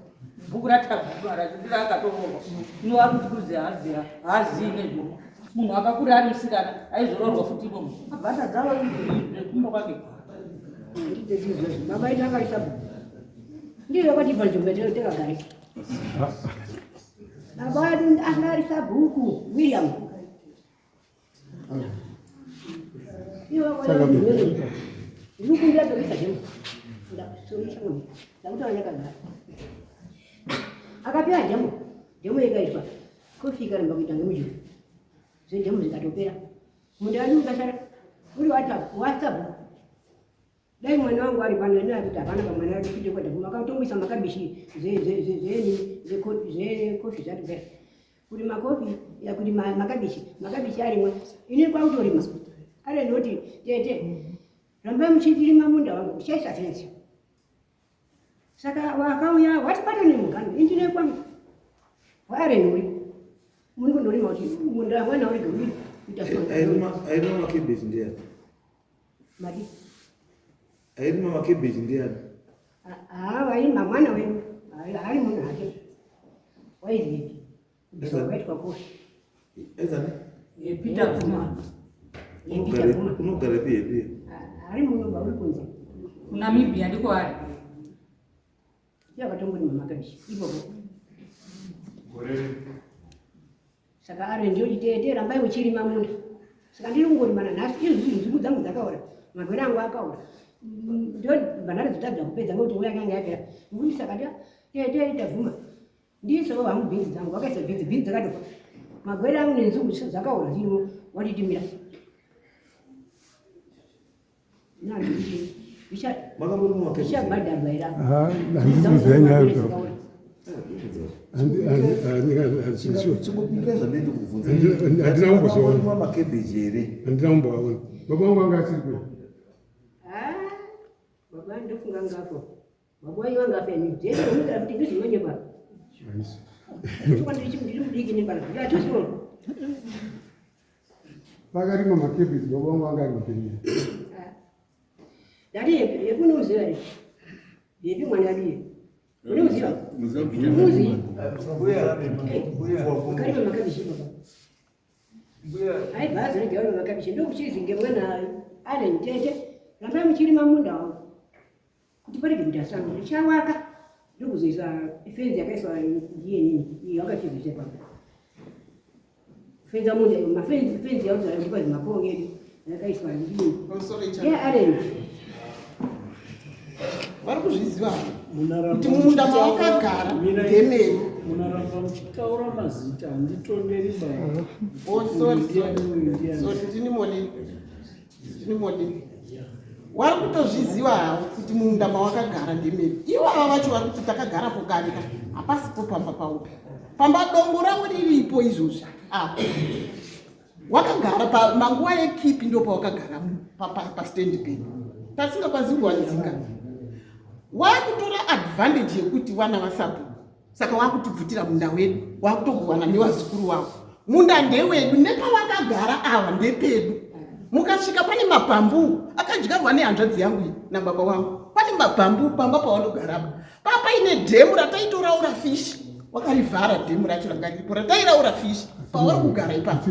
bhuku raTavhura racho ndiro akatoroorwa ino vari kuti kuzi haazivi nezvo munhu akakura ari musikana aizoroorwa futi imomo abva atadza kumba kwake. Baba ita akaisa ndiyo yakatipa nzvimbo yatakagara. Baba anga ari sabhuku William. Ndikukumbira pekuisa demo. Ndakutaura ndakagara. Akapiwa demo, demo ikaiswa. Kofi ikaramba kuita ngemujuru. Zvedemo zvikatopera. Munda wedu ukasara uri WhatsApp. Dai mwana wangu ari pano ene akuti hapana pamwana wedu kuite kwenda makatomboisa makabishi zvekofi zvatopera. Kuti makofi ya kuti makabishi, makabishi arimwa. Ini kwakutorima. Ari ndoti tete rambai muchirima munda wangu uchaisa fenzi. Saka wakauya watibata nemugano indine kwangu. Waareni uri. Muri kundorima kuti munda mwana uri gumi kuita so. Airima makebeji ndiani? Madi. Airima makebeji ndiani? Ah, wairima mwana wedu. Ari munhu hake. Waizivi. Waitwa kofi. Ezani? Peter Pfuma. Unogara pi hepi? Ari muno bauri kunze. KuNamibia ndiko ari. Ndiye akatongorima makabishi ipopo. Saka ari ndiyo chitete rambai muchirima munda. Saka ndiri kungorima nanhasi izvi nzungu dzangu dzakaora magwere angu akaora. Ndo bhanari dzotadza kupedza ngekuti nguva yakanga yapera. Ngokuti saka tete tabvuma. Ndiisewo hangu bhinzi dzangu wakaisa bhinzi bhinzi dzakatofa. Magwere angu nenzungu dzakaora dzirimo watitimira. Zvichabhadharwa here apa? Handikuziva nyaya yacho. Chingopindura zvandiri kukubvunza. Handina kumbozoona. Makamborima makebeji here? Handina kumboaona. Baba vangu vanga asiri kuya. Ah, baba ndofunga ngafa. Baba wenyu vanga afa ini. Jesu unotaura kuti ndizvinonyepa. Ndiri ndiri mudiki nepana. Ndatiso. Pakarima makebeji baba vangu vanga ari mupenyu. Ndati yepi unomuziva here? Yepi mwana adiye? Unomuziva? Muzi. Karima makabishi baba. Aibva azorega uri makabishi ndokuchizinge mwana ari mutete. Rambai muchirima munda wangu. Kuti parege kuita sango richawaka ndokuzoisa fenzi yakaiswa ndiye nini iyo yakachizoisa ipapo. Fenzi munda mafenzi fenzi yakuzoa maponge edu yakaiswa ndiye. Pamusoro icha. Yeah, arrange. Vari kuzviziva kuti mumunda mawakagara ndemene. Munaramba muchitaura mazita handitonderi ba. Oh, sorry, sorry. Sorry, ndini Molly. Ndini Molly. Wari kutozviziva hawo kuti mumunda mawakagara ndemene. Ivava vacho vari kuti takagarapo kare ka hapasipo pamba pavo. Pamba dongo ravo riripo izvozvi. Apo. Wakagara pa manguva yekipi ndo pawakagara pastendi pedu. Tasingakwanisi kuwanzika. Wakutora advantage yekuti vana vasabhuku. Saka wakutibvutira munda wedu, wakutogovana nevazukuru wavo. Munda ndewedu nepawakagara ava ndepedu. Mukasvika pane mabhambu akadyarwa nehanzvadzi yangu iyi nababa wangu. Pane mabhambu pamba pawanogara apa. Papaine dhemu rataitoraura fishi. Wakarivhara dhemu racho ranga riripo ratairaura fishi pavari kugara ipapo.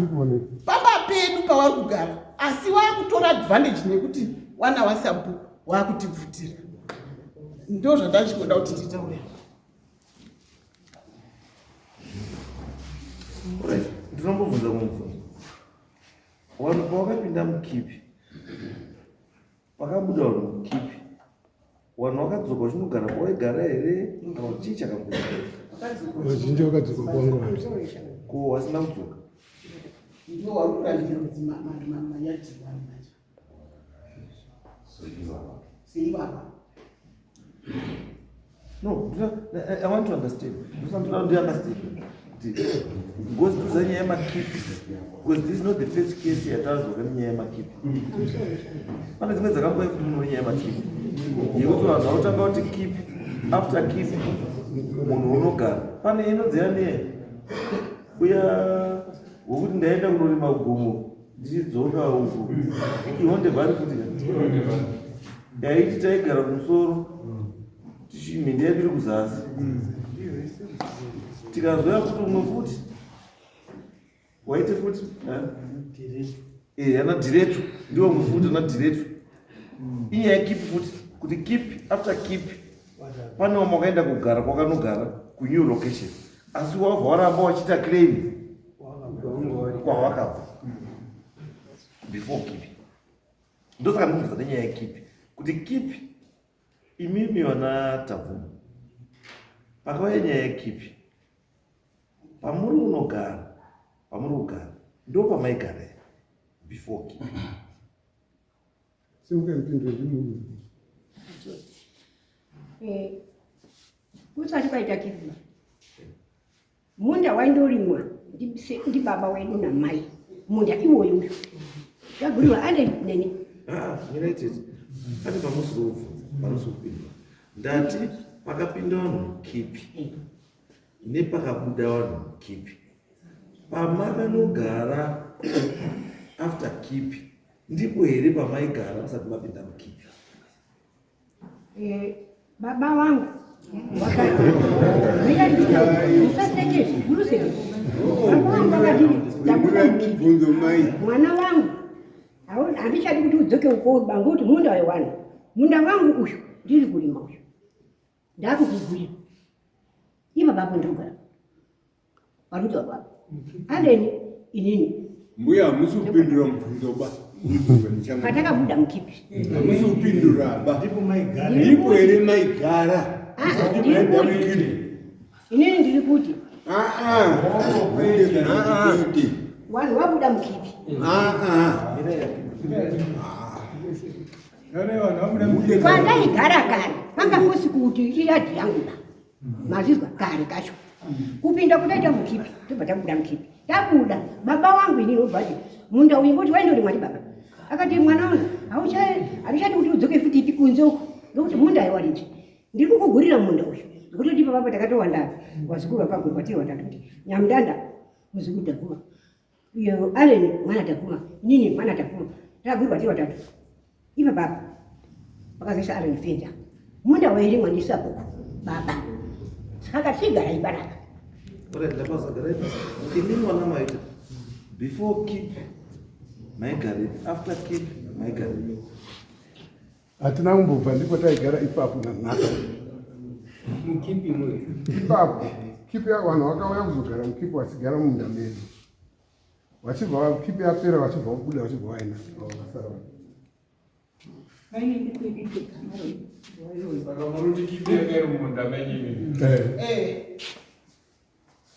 Pamba pedu pavari kugara. Asi wakutora advantage nekuti wana wasabhuku wakutibvutira. Ndo zvandachikoda kuti nditaure. Alright, ndinombobvunza mubvunzo. Vanhu pavakapinda mukipi, pakabuda vanhu mukipi, vanhu vakadzoka vachinogara kwawaigara here kana kuti chii chakamboitika? Vazhinji vakadzoka kwangu vanhu. Ko vasina kudzoka? Ndiwo wari kurambira kuti mayadhi manje. Seivava. No, I want to understand. Ndinoda kuti understand. Because tuza nyaya yemakipi because this is not the first case yatanzwa kane nyaya yemakipi. Pane dzimwe dzakambouya futi muno nyaya yemakipi yekuti vanhu vanotanga kuti keep after keep munhu unogara pane inonzi yani uya wekuti ndaenda kunorima gomo ndichidzoka uku ihonde vhari futi yaiti taigara kumusoro mhindi yedu iri kuzasi tikazoya futi umwe futi waite futi eh, ana dhiretu ndiwo umwe futi ana dhiretu inyaya yekipi futi kuti keep after keep pane wamwe wakaenda kugara kwakanogara kunew location asi wabva waramba wachiita claim kwawakabva before keep ndosaka ndikubvunza nenyaya yekipi kuti kipi imimi vana Tabvuma pakauya nyaya yekipi pamuri unogara pamuri kugara ndo pamaigara here before kipi? Simuke mpindure ndimuudze. Eh, kusati kwaita kipi Munda waindorimwa ndibaba wedu namai, munda iwoyo uyu yaguriwa ane neni. Ah, mirai tete, pane pamusi kubvunza pamusi kupindura. Ndati pakapinda vanhu mukipi eh. nepakabuda vanhu mukipi, pamakanogara after kipi ndipo here pamaigara musati mapinda mukipi? Eh, baba wangu mwana wangu handichadi kuti udzoke uko bangu kuti munda wewanhu munda wangu uyu ndiri kurima uyu ndakukugwira ipa bapo ndogara parikuti baba aleni inini mbuya hamusi kupindura mubvunzo ba patakabuda mukipi hamusi kupindura ba ndipo here maigara ah, inini ndiri kuti ah, ah. vanhu vabuda mukipi kwandaigara kare panga kusi kuti iyadhi yangu ba mazvizwa kare kacho kupinda kudaita mukipi tobva tabuda mukipi tabuda baba wangu inini obva ati munda uyu ngoti waindori mwari baba akati mwana wangu hauchati kuti udzoke futi ipi kunze uko nokuti munda aiwaridzi ndiri kukugurira munda uyu nokuti ndipo baba takatowanda wazukuru vapagurwa tiri watatu kuti nyamudanda muzukuru taguma uyo Allen mwana Taguma inini mwana Taguma takagurwa tiri watatu ipa baba vakazoisa Allen fenja munda wairimwa ndisabhuku baba saka tigara ipanapa. Alright, ndapaza garai pasi. Imi mwana maita before keep maigarepi after keep maigarepi. Hatina kumbobva ndipo taigara ipapo nanhasi. Mukipi mwe. Ipapo kipi vanhu vakauya kuzogara mukipi vachigara mumunda medu. Vachibva kipi yapera vachibva vabuda vachibva vaenda vasara. Saka muri kuti kipi yanga iri mumunda menyu imimi? Eh. Eh.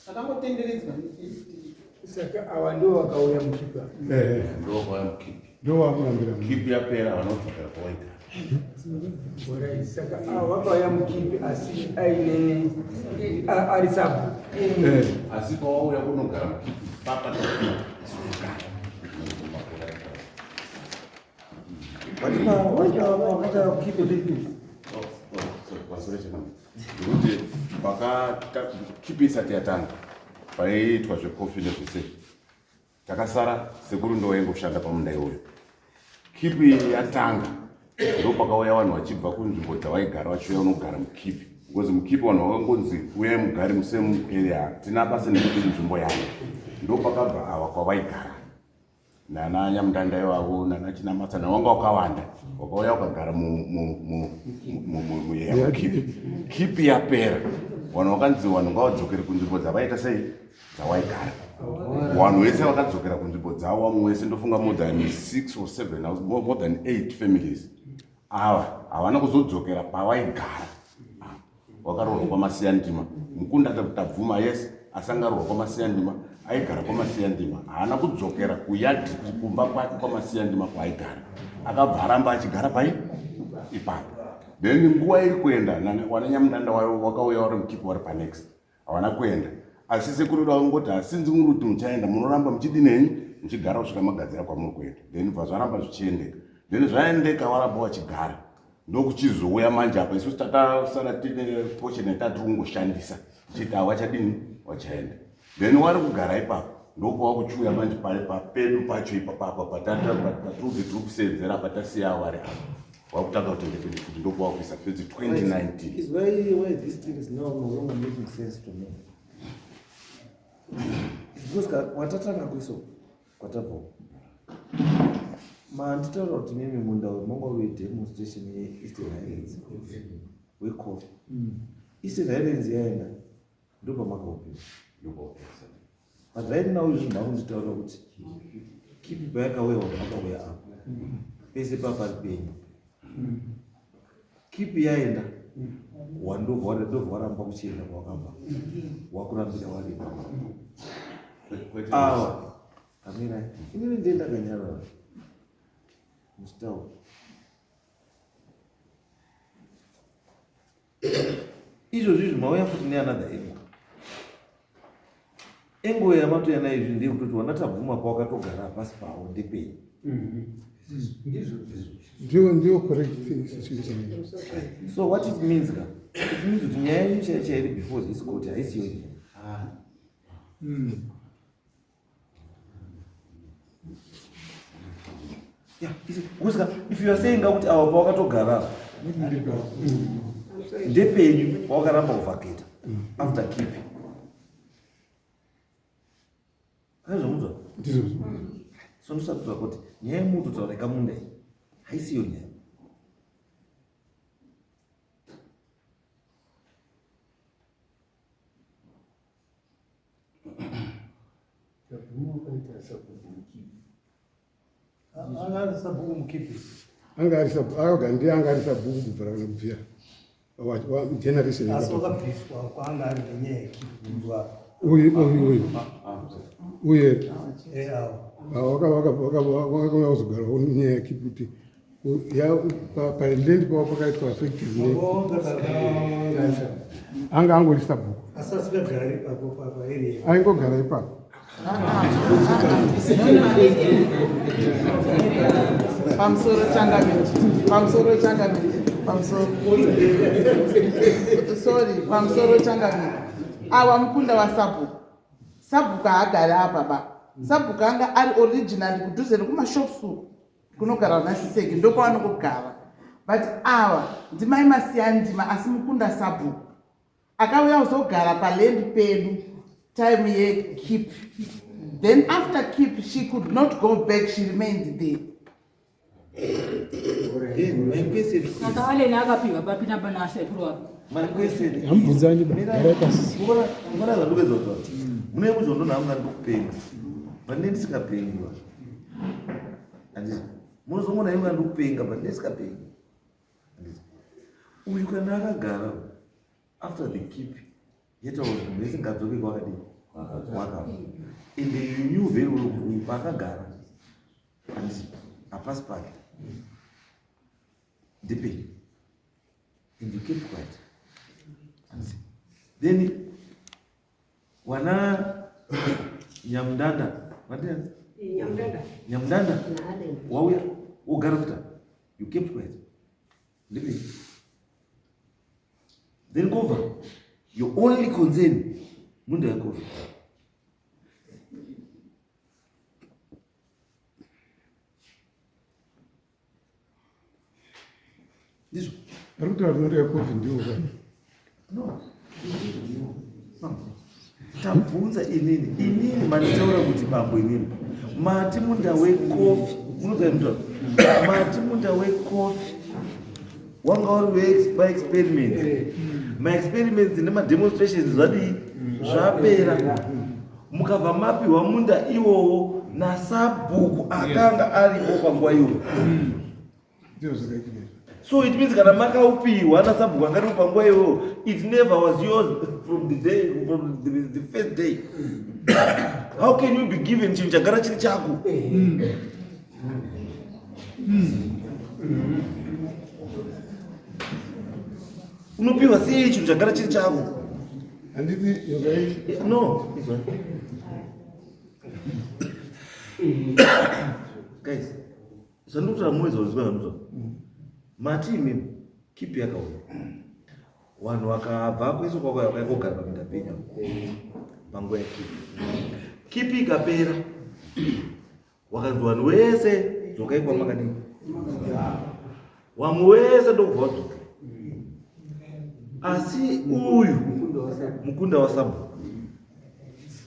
Takangotenderedzwa nefesti. Saka ava ndivo vakauya mukipa. Eh. Ndivo vakauya mukipi. Ndivo vakurambira. Kipi yapera vanodzokera kwawaigara. Alright, saka ava vakauya mukipi asi aine ari sabu. Eh. Asi pawauya kunogara mukipi papa isusu kare. Ndikuti kipi isati yatanga paiitwa zvekofi nezvese takasara sekuru ndo waingoshanda pamunda iwoyo kipi yatanga ndopakauya vanhu vachibva kunzvimbo dzavaigara vachiuya unogara mukipi because mukipi vanhu vakangonzi uyai mugare musame area tina basa nekuti nzvimbo yangu ndopakabva ava kwavaigara nana nyamutanda ivavo nana chinamasa nawanga wakawanda wakauya wakagara mukipi kipi yapera vanhu vakanzi vanhu ngavadzokere kunzvimbo dzavaita sei dzawaigara vanhu vese vakadzokera kunzvimbo dzavo vamwe wese ndofunga more than six or seven more than eight families ava havana kuzodzokera pavaigara wakaroorwa kwamasiyandima mukunda tabvuma yes asi angaroorwa kwamasiyandima aigara kwamasiyandima haana kudzokera kuyadhi kumba kwake kwamasiyandima kwaaigara akabva aramba achigara pai ipapo then nguva iri kuenda wana nyamudanda wayo wakauya wari mukipi wari panext hawana kuenda. Asi sekuru vedu vakangoti hasinzi muri kuti muchaenda munoramba muchidini henyu muchigara kusvika magadzira kwamuri kuenda. Then bva zvaramba zvichiendeka. Then zvaendeka waramba wachigara. Ndokuchizouya manje apa isusu tatasara tine portion yatatiri kungoshandisa tichiti hawachadini wachaenda. Then wari kugara ipapo ndopawakuchiuya manje papedu pacho ipapapa patiri tiri kuseenzera apa tasiya wari apa wakutanga kutengesa futi ndopawakuisa fenzi 2019. Is why this thing is now no longer making sense to me. It's because watatanga kuiso kwatabva manditaura kuti mimi munda manga wedemonstration yeeastern highlands wecoffee eastern highlands yaenda ndopamakaupiwa but right now izvi makunditaura kuti kipi payakauya vanhu vakauya apa pese papari penyu kipi yaenda wandobva waramba kuchienda kwawakabva wakurambira waripo awa amirai inini ndiye ndakanyarara muchitaura Izvozvi izvi mauya futi neanother angle. Angle yamatouya nayo izvi ndeyekutoti wana tabvuma pawakatogara hapasi pawo ndepenyu. Ndiyo ndiyo correct situation. So what it means ka? It means kuti nyaya yenyu chaiyo chaiyo iri before this court haisi yo nyaya. Yeah, because if you are saying kuti awa pawakatogara ndepenyu pawakaramba kuvhaketa after keep aizvomudzwa so ndosatudza kuti nyaya yemutu taura ikamunda iyi haisiyo nyaya. Anga ari sabhuku, akagara ndiye anga ari sabhuku kubvira kana kubvira generation asi wakabviswa kwaanga ari nenyaya yekipi uyu uyu uyu uye wakauya kuzogara nenyaya yekipi kuti paland pavo pakaitwa affected ne anga angori sabhuku aingogara ipapo. Pamusoro changamire, pamusoro changamire, pamusoro, sorry, pamusoro changamire. Awa mukunda wasabhuku, sabhuku haagari apa ba. Sabhuku anga ari originally kudhuze nekumashops uku kunogara vana Siseki ndokwavanongogara, but awa ndimai Masiyandima asi mukunda sabhuku akauya kuzogara paland pedu time yekeep. Then after keep she could not go back, she remained there. Saka Allen akapiwa papi nasekuru wake? My question is, Hamubvunzani ba, garai pasi. Mungona zvandikuedza kutaura. Mune muzondona hamuna ndikupenga. But ndini ndisikapengi ba. Handiti. Munozongona inga ndikupenga but ndini ndisikapengi. Handiti. Uyu kana akagara after the keep yetaura kuti munhu wese ngadzoke kwakadii kwakabva. And you knew very well kuti uyu paakagara handiti hapasi pake. Ndipei. And you kept quiet. Handiti. Then wana Nyamundanda, vandiyani? Nyamundanda. Nyamundanda. Na-Allen. Wauya wogara futa. You kept quiet. Ndipei. Then cover. Your only concern munda yakofa. Ndizvo. Ari kutaura kuti munda yekofi ndiwo ka. No. Tabvunza inini, inini manditaura kuti bambo inini. Mati munda wekofi, munoziva mutaura. Mati munda wekofi wanga uri weexperiment. Maexperiments nemademonstrations zvadii? Zvapera. Mukabva mapiwa munda iwowo nasabhuku akanga aripo panguva iyoyo. Ndizvo zvakaitika izvo. So it means kana makaupiwa nasabhuku anga aripo panguva iyoyo, it never was yours from the day, from the first day. How can you be given chinhu chagara chiri chako? Unopiwa sei chinhu chagara chiri chako? Handiti inzwai. No, izwa. Guys, zvandikutaura muwedza kuzwa zvandikutaura. Mati imimi kipi yakauya. Vanhu vakabva kwese kwakauya vakauya kogara paminda penyu panguva yekipi. Kipi ikapera. Wakanzi vanhu wese dzokai kwamakadii. Wamwe wese ndokubva wadzoka. Asi uyu mukunda wasabhuku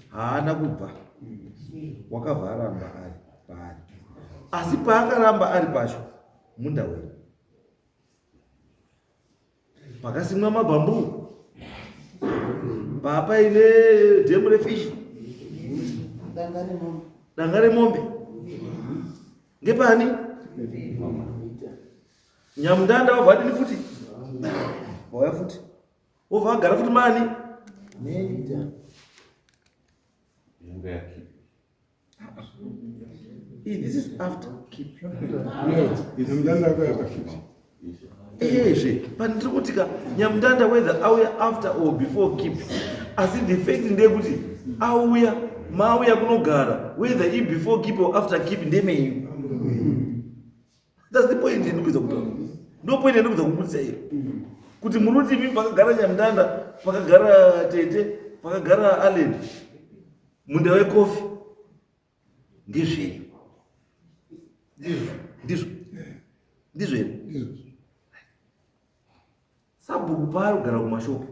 haana kubva, wakabva aramba ari paari. Asi paakaramba ari pacho munda wenyu pakasimwa mabhambu papaine dhemu refishi danga remombe ngepani nyamundanda wabva adini futi wauya futi wobva agara futi mani This is after keep. Ezve, pandiri kuti ka nyamundanda whether auya after or before keep. Asi the fact ndeyekuti auya mauya kunogara whether i before keep or after keep ndemenyu. That's the point yandikuedza kutaura. Ndo point yandikuedza kubudisa iyo. Kuti muri kuti imi pakagara nyamundanda, pakagara tete, pakagara Allen. Munda wekofi ndezvenyu. Ndizvo. Ndizvo here? Sabhuku paari kugara kumashoko.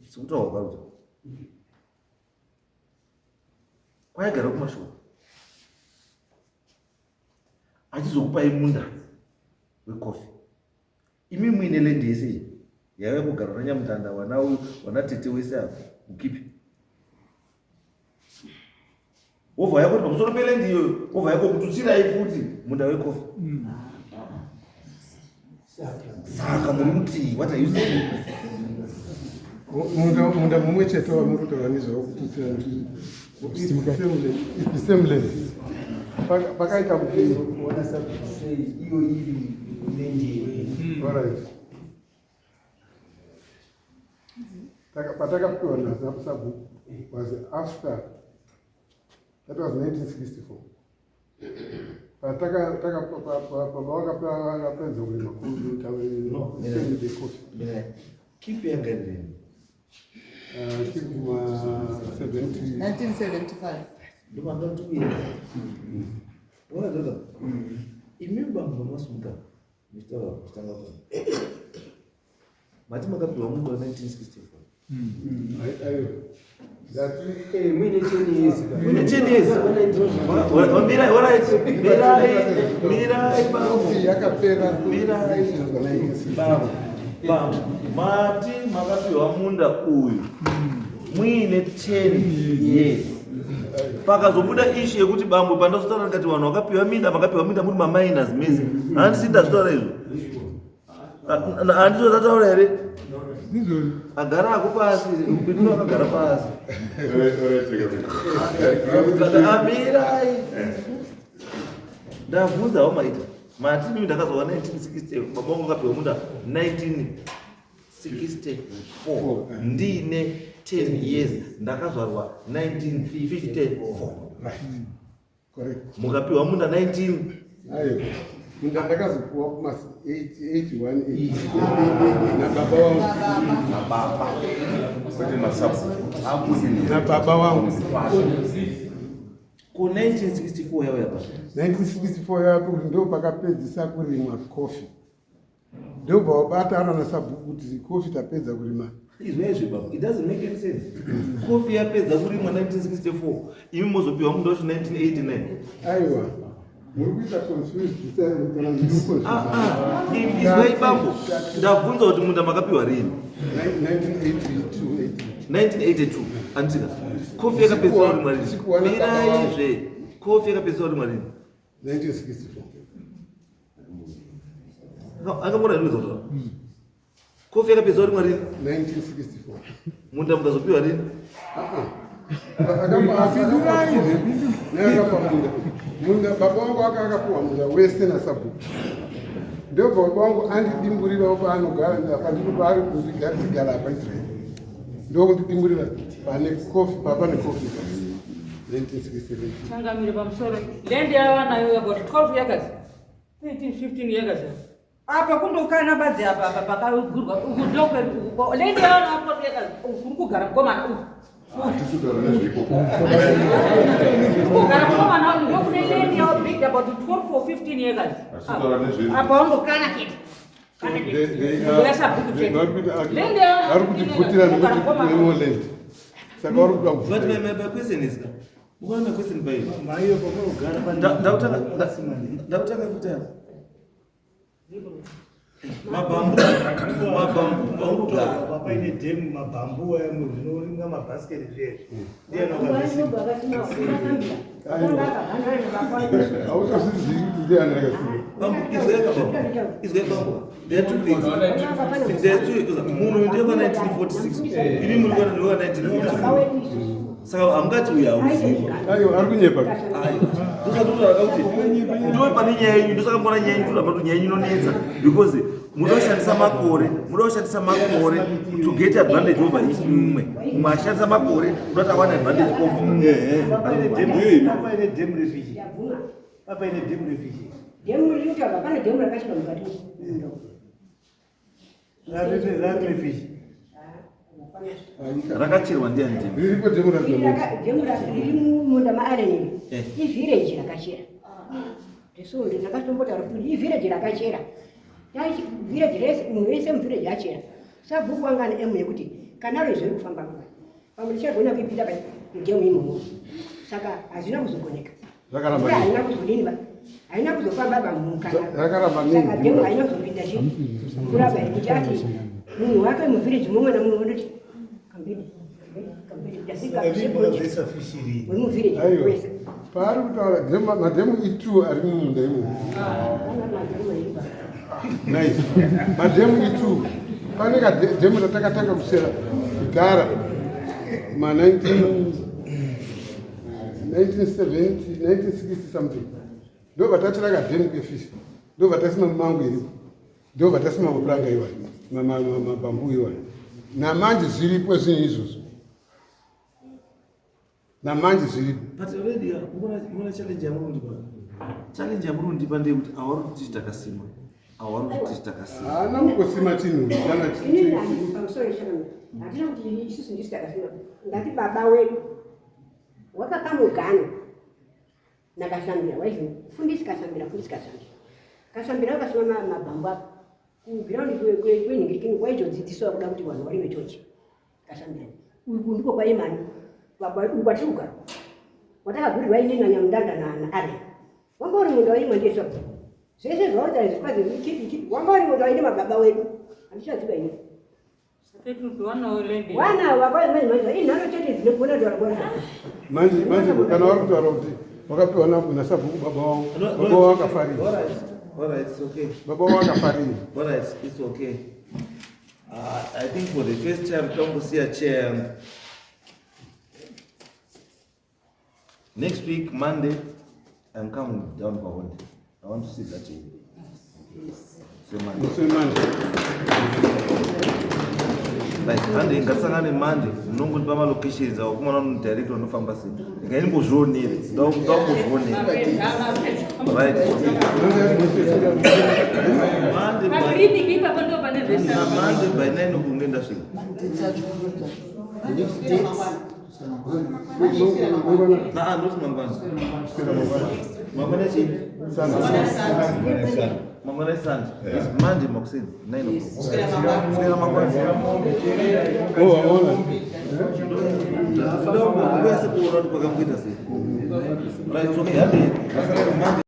Sekutaura kwaari kuita. Kwaigara kumashoko. Achizokupai munda wekofi. Imi muine land yese iyi yaiva kugara nanyamutanda wana wana tete wese apa mukipi wobva yako pamusoro peland iyoyo wobva yako kututsirai futi munda wekofi saka muri kuti what are you saying munda mumwe chete wamuri kutaura nezvawo kututsira it's the same land pakaita kuti kuona sei iyo iri nendiri alright patakapiwa nasabu was after that was 1964 baba vakapedza kurima keep yangarini kuma 70 1975 ndomangatuira ona dada imi bambo vamasumuka muchitaura muchitanga kutaura mati makapiwa munda wa 1964 muine 10 years muine 10 years mirai alright mirai mirai bambo yakapera mirai bambo bambo mati makapiwa munda uyu muine 10 years pakazobuda ishu yekuti bambo pandazotaura ndikati vanhu vakapiwa minda makapiwa minda muri maminors mese handisi ndazvitaura izvo handizvo ndataura here agara ako pasi upindura akagara pasi amirai ndabvunzawo maita mati mimi ndakazova 1960 baba vangu akapiwa munda 1964 ndiine 10 years ndakazvarwa 1954 mukapiwa munda 19 ayo munda ndakazopuwa kuma 81 nababa wangu nababa kwete nasabhuku nababa wangu ko 1964 yauya pa 1964 yauya kuti ndo pakapedzisa kurimwa coffee ndobva wabatana nasabhuku kuti kofi tapedza kurima izvo izvi baba it doesn't make any sense kofi yapedza kurimwa 1964 imi mozopiwa munda wacho 1989 aiwa muri kuita confused kana ndiri ah, ah, izwai bambo ndabvunza kuti munda makapiwa rini 1982 1982 anditika kofi yakapedzwa kurimwa rini miraizve kofi yakapedzwa kurimwa rini 1964 akamona rini kutaura kofi yakapedzwa rimwa rini 1964 munda mukazopiwa rini akapa munda munda baba wangu aka akapiwa munda wese nasabhuku ndobva baba wangu andidimburirawo paanogara pandiri paari kutigara apa israeri Ndokundidimurira pane kofi, pane kofi. 1967. Changamire pamusoro. Land yavanayo about 12 acres. 13, 15 acres. Apa kundokana badzi apa apa pakagurwa uku ndokwedu uku. Land yavanayo 12 acres. Uku kuri kugara mukomana uku. Kugara mukomana uku ndokune land yavo big about 12 or 15 acres. Apa wangokana chete. Vari kutibvutira nekuti tine more land. Saka vari kuda But my question is, ukaona question by ndakutanga kuita mabambu mabambu paunogara paine dhemu mabambu aya munhu unoringa mabhasiketi zviye Hautozvizivi kuti ndiani akasima. Bambu, izweka bambu, izweka bambu. There are two things. There are two. Munhu ndiye wa 1946. Imi muri kwa 1954. Saka hamungati uyu hauzivi. Aiwa, ari kunyepa. Ndosaka kuti ndo pane nyaya yenyu, ndosaka mbona nyaya yenyu toda kuti nyaya yenyu inonetsa because muda kushandisa makore, muda kushandisa makore to get advantage over each mumwe. Mumwe ashandisa makore, uda kuti awane advantage over mumwe. Paine dhemu refishi. Paine dhemu refishi. Dhemu riri kutaurwa, pane dhemu rakachirwa mukati mumunda. Rarefishi. Rakachirwa ndiani dhemu? Riripo dhemu racho. Dhemu riri mumunda maAllen iri. Ivhireji rakachera. So ndakatombotaura kuti ivhireji rakachera. Vhireji rese munhu wese muvhireji achera. Sabhuku wanga ane emu yekuti kana rori zviri kufamba nguva. Pamwe tichagona kuipinda mudhemu imomo. Saka hazvina kuzogoneka. Zvakaramba Mvura nei? haina kuzodini ba. Haina kuzofamba pamukana. Zvakaramba nei? Saka dhemu haina kuzopinda chi. Mvura ba kuti ati munhu wake muvhireji mumwe namumwe unoti kambidi kambidi ndasika wemuvhireji Aiwa. wese. Paari kutaura dhemu, madhemu i2 ari mumunda imomo. Nice. Madhemu i2. Pane kadhemu ratakatanga kuchera kudhara ma 19 1970 1960 something. Ndo vatachera kadhemu kefishi. Ndo vatasima mango iripo. Ndo vatasima mapuranga iwayo. Mabambu iwayo. Namanje zviripo zvinhu izvozvo. Namanje zviripo. But already muna challenge yamuri kundipa. Challenge yamuri kundipa ndeyekuti awari kuti takasima. Awari kuti takasima. Haana kungosima chinhu kana Inini handisi pamusoro yechakanga. Handina kuti isusu ndisu takasima. Ndati baba wedu wakapa mugano nakasambira waizi fundisi kasambira fundisi kasambira. Kasambira wakasima mabambu apa. Kugiraundi kwenhingirikini kwaitodzidziswa kuda kuti vanhu varime chochi. Kasambira. Uku ndiko kwaimani. Baba uku kwatiri kugara. Watakagurirwa inini naNyamundanda naAllen. Wanga uri munda waimwa ndiye sabhuku. Zvese zvautaura izvi kwazi ikipi ikipi wanga uri munda waine mababa wedu. Handichaziva ini. Wana wakauya manje manje inharo chete dzinogona kutaura bora. Manje manje kana vari kutaura kuti wakapiwa nasabhuku baba wavo. Baba wavo akafarira. All right. All right, it's okay. Baba wavo akafarira. All right, it's okay. I think for the first time tongosiya chair yangu. Next week, Monday, I'm coming down for holiday. I want to see that you. Musi weMonday. Like Monday, ngasangane Monday, munongondipa malocations awo kumana unidirect unofamba sei. Ndingaingozvionera, ndakungozvionera. Right. Monday by Pakliniki ipapo ndo pane zvese. Monday by 9 o'clock ndasvika. Naa, not mangwana. Mangwana chii? Mangwana Sunday. It's Monday makuseni 9 o'clock. Kuswera mangwana. Oh, waona. Ndoda kuuya sekuona kuti kwakamboita sei. Right, okay, hande. Masangano Monday.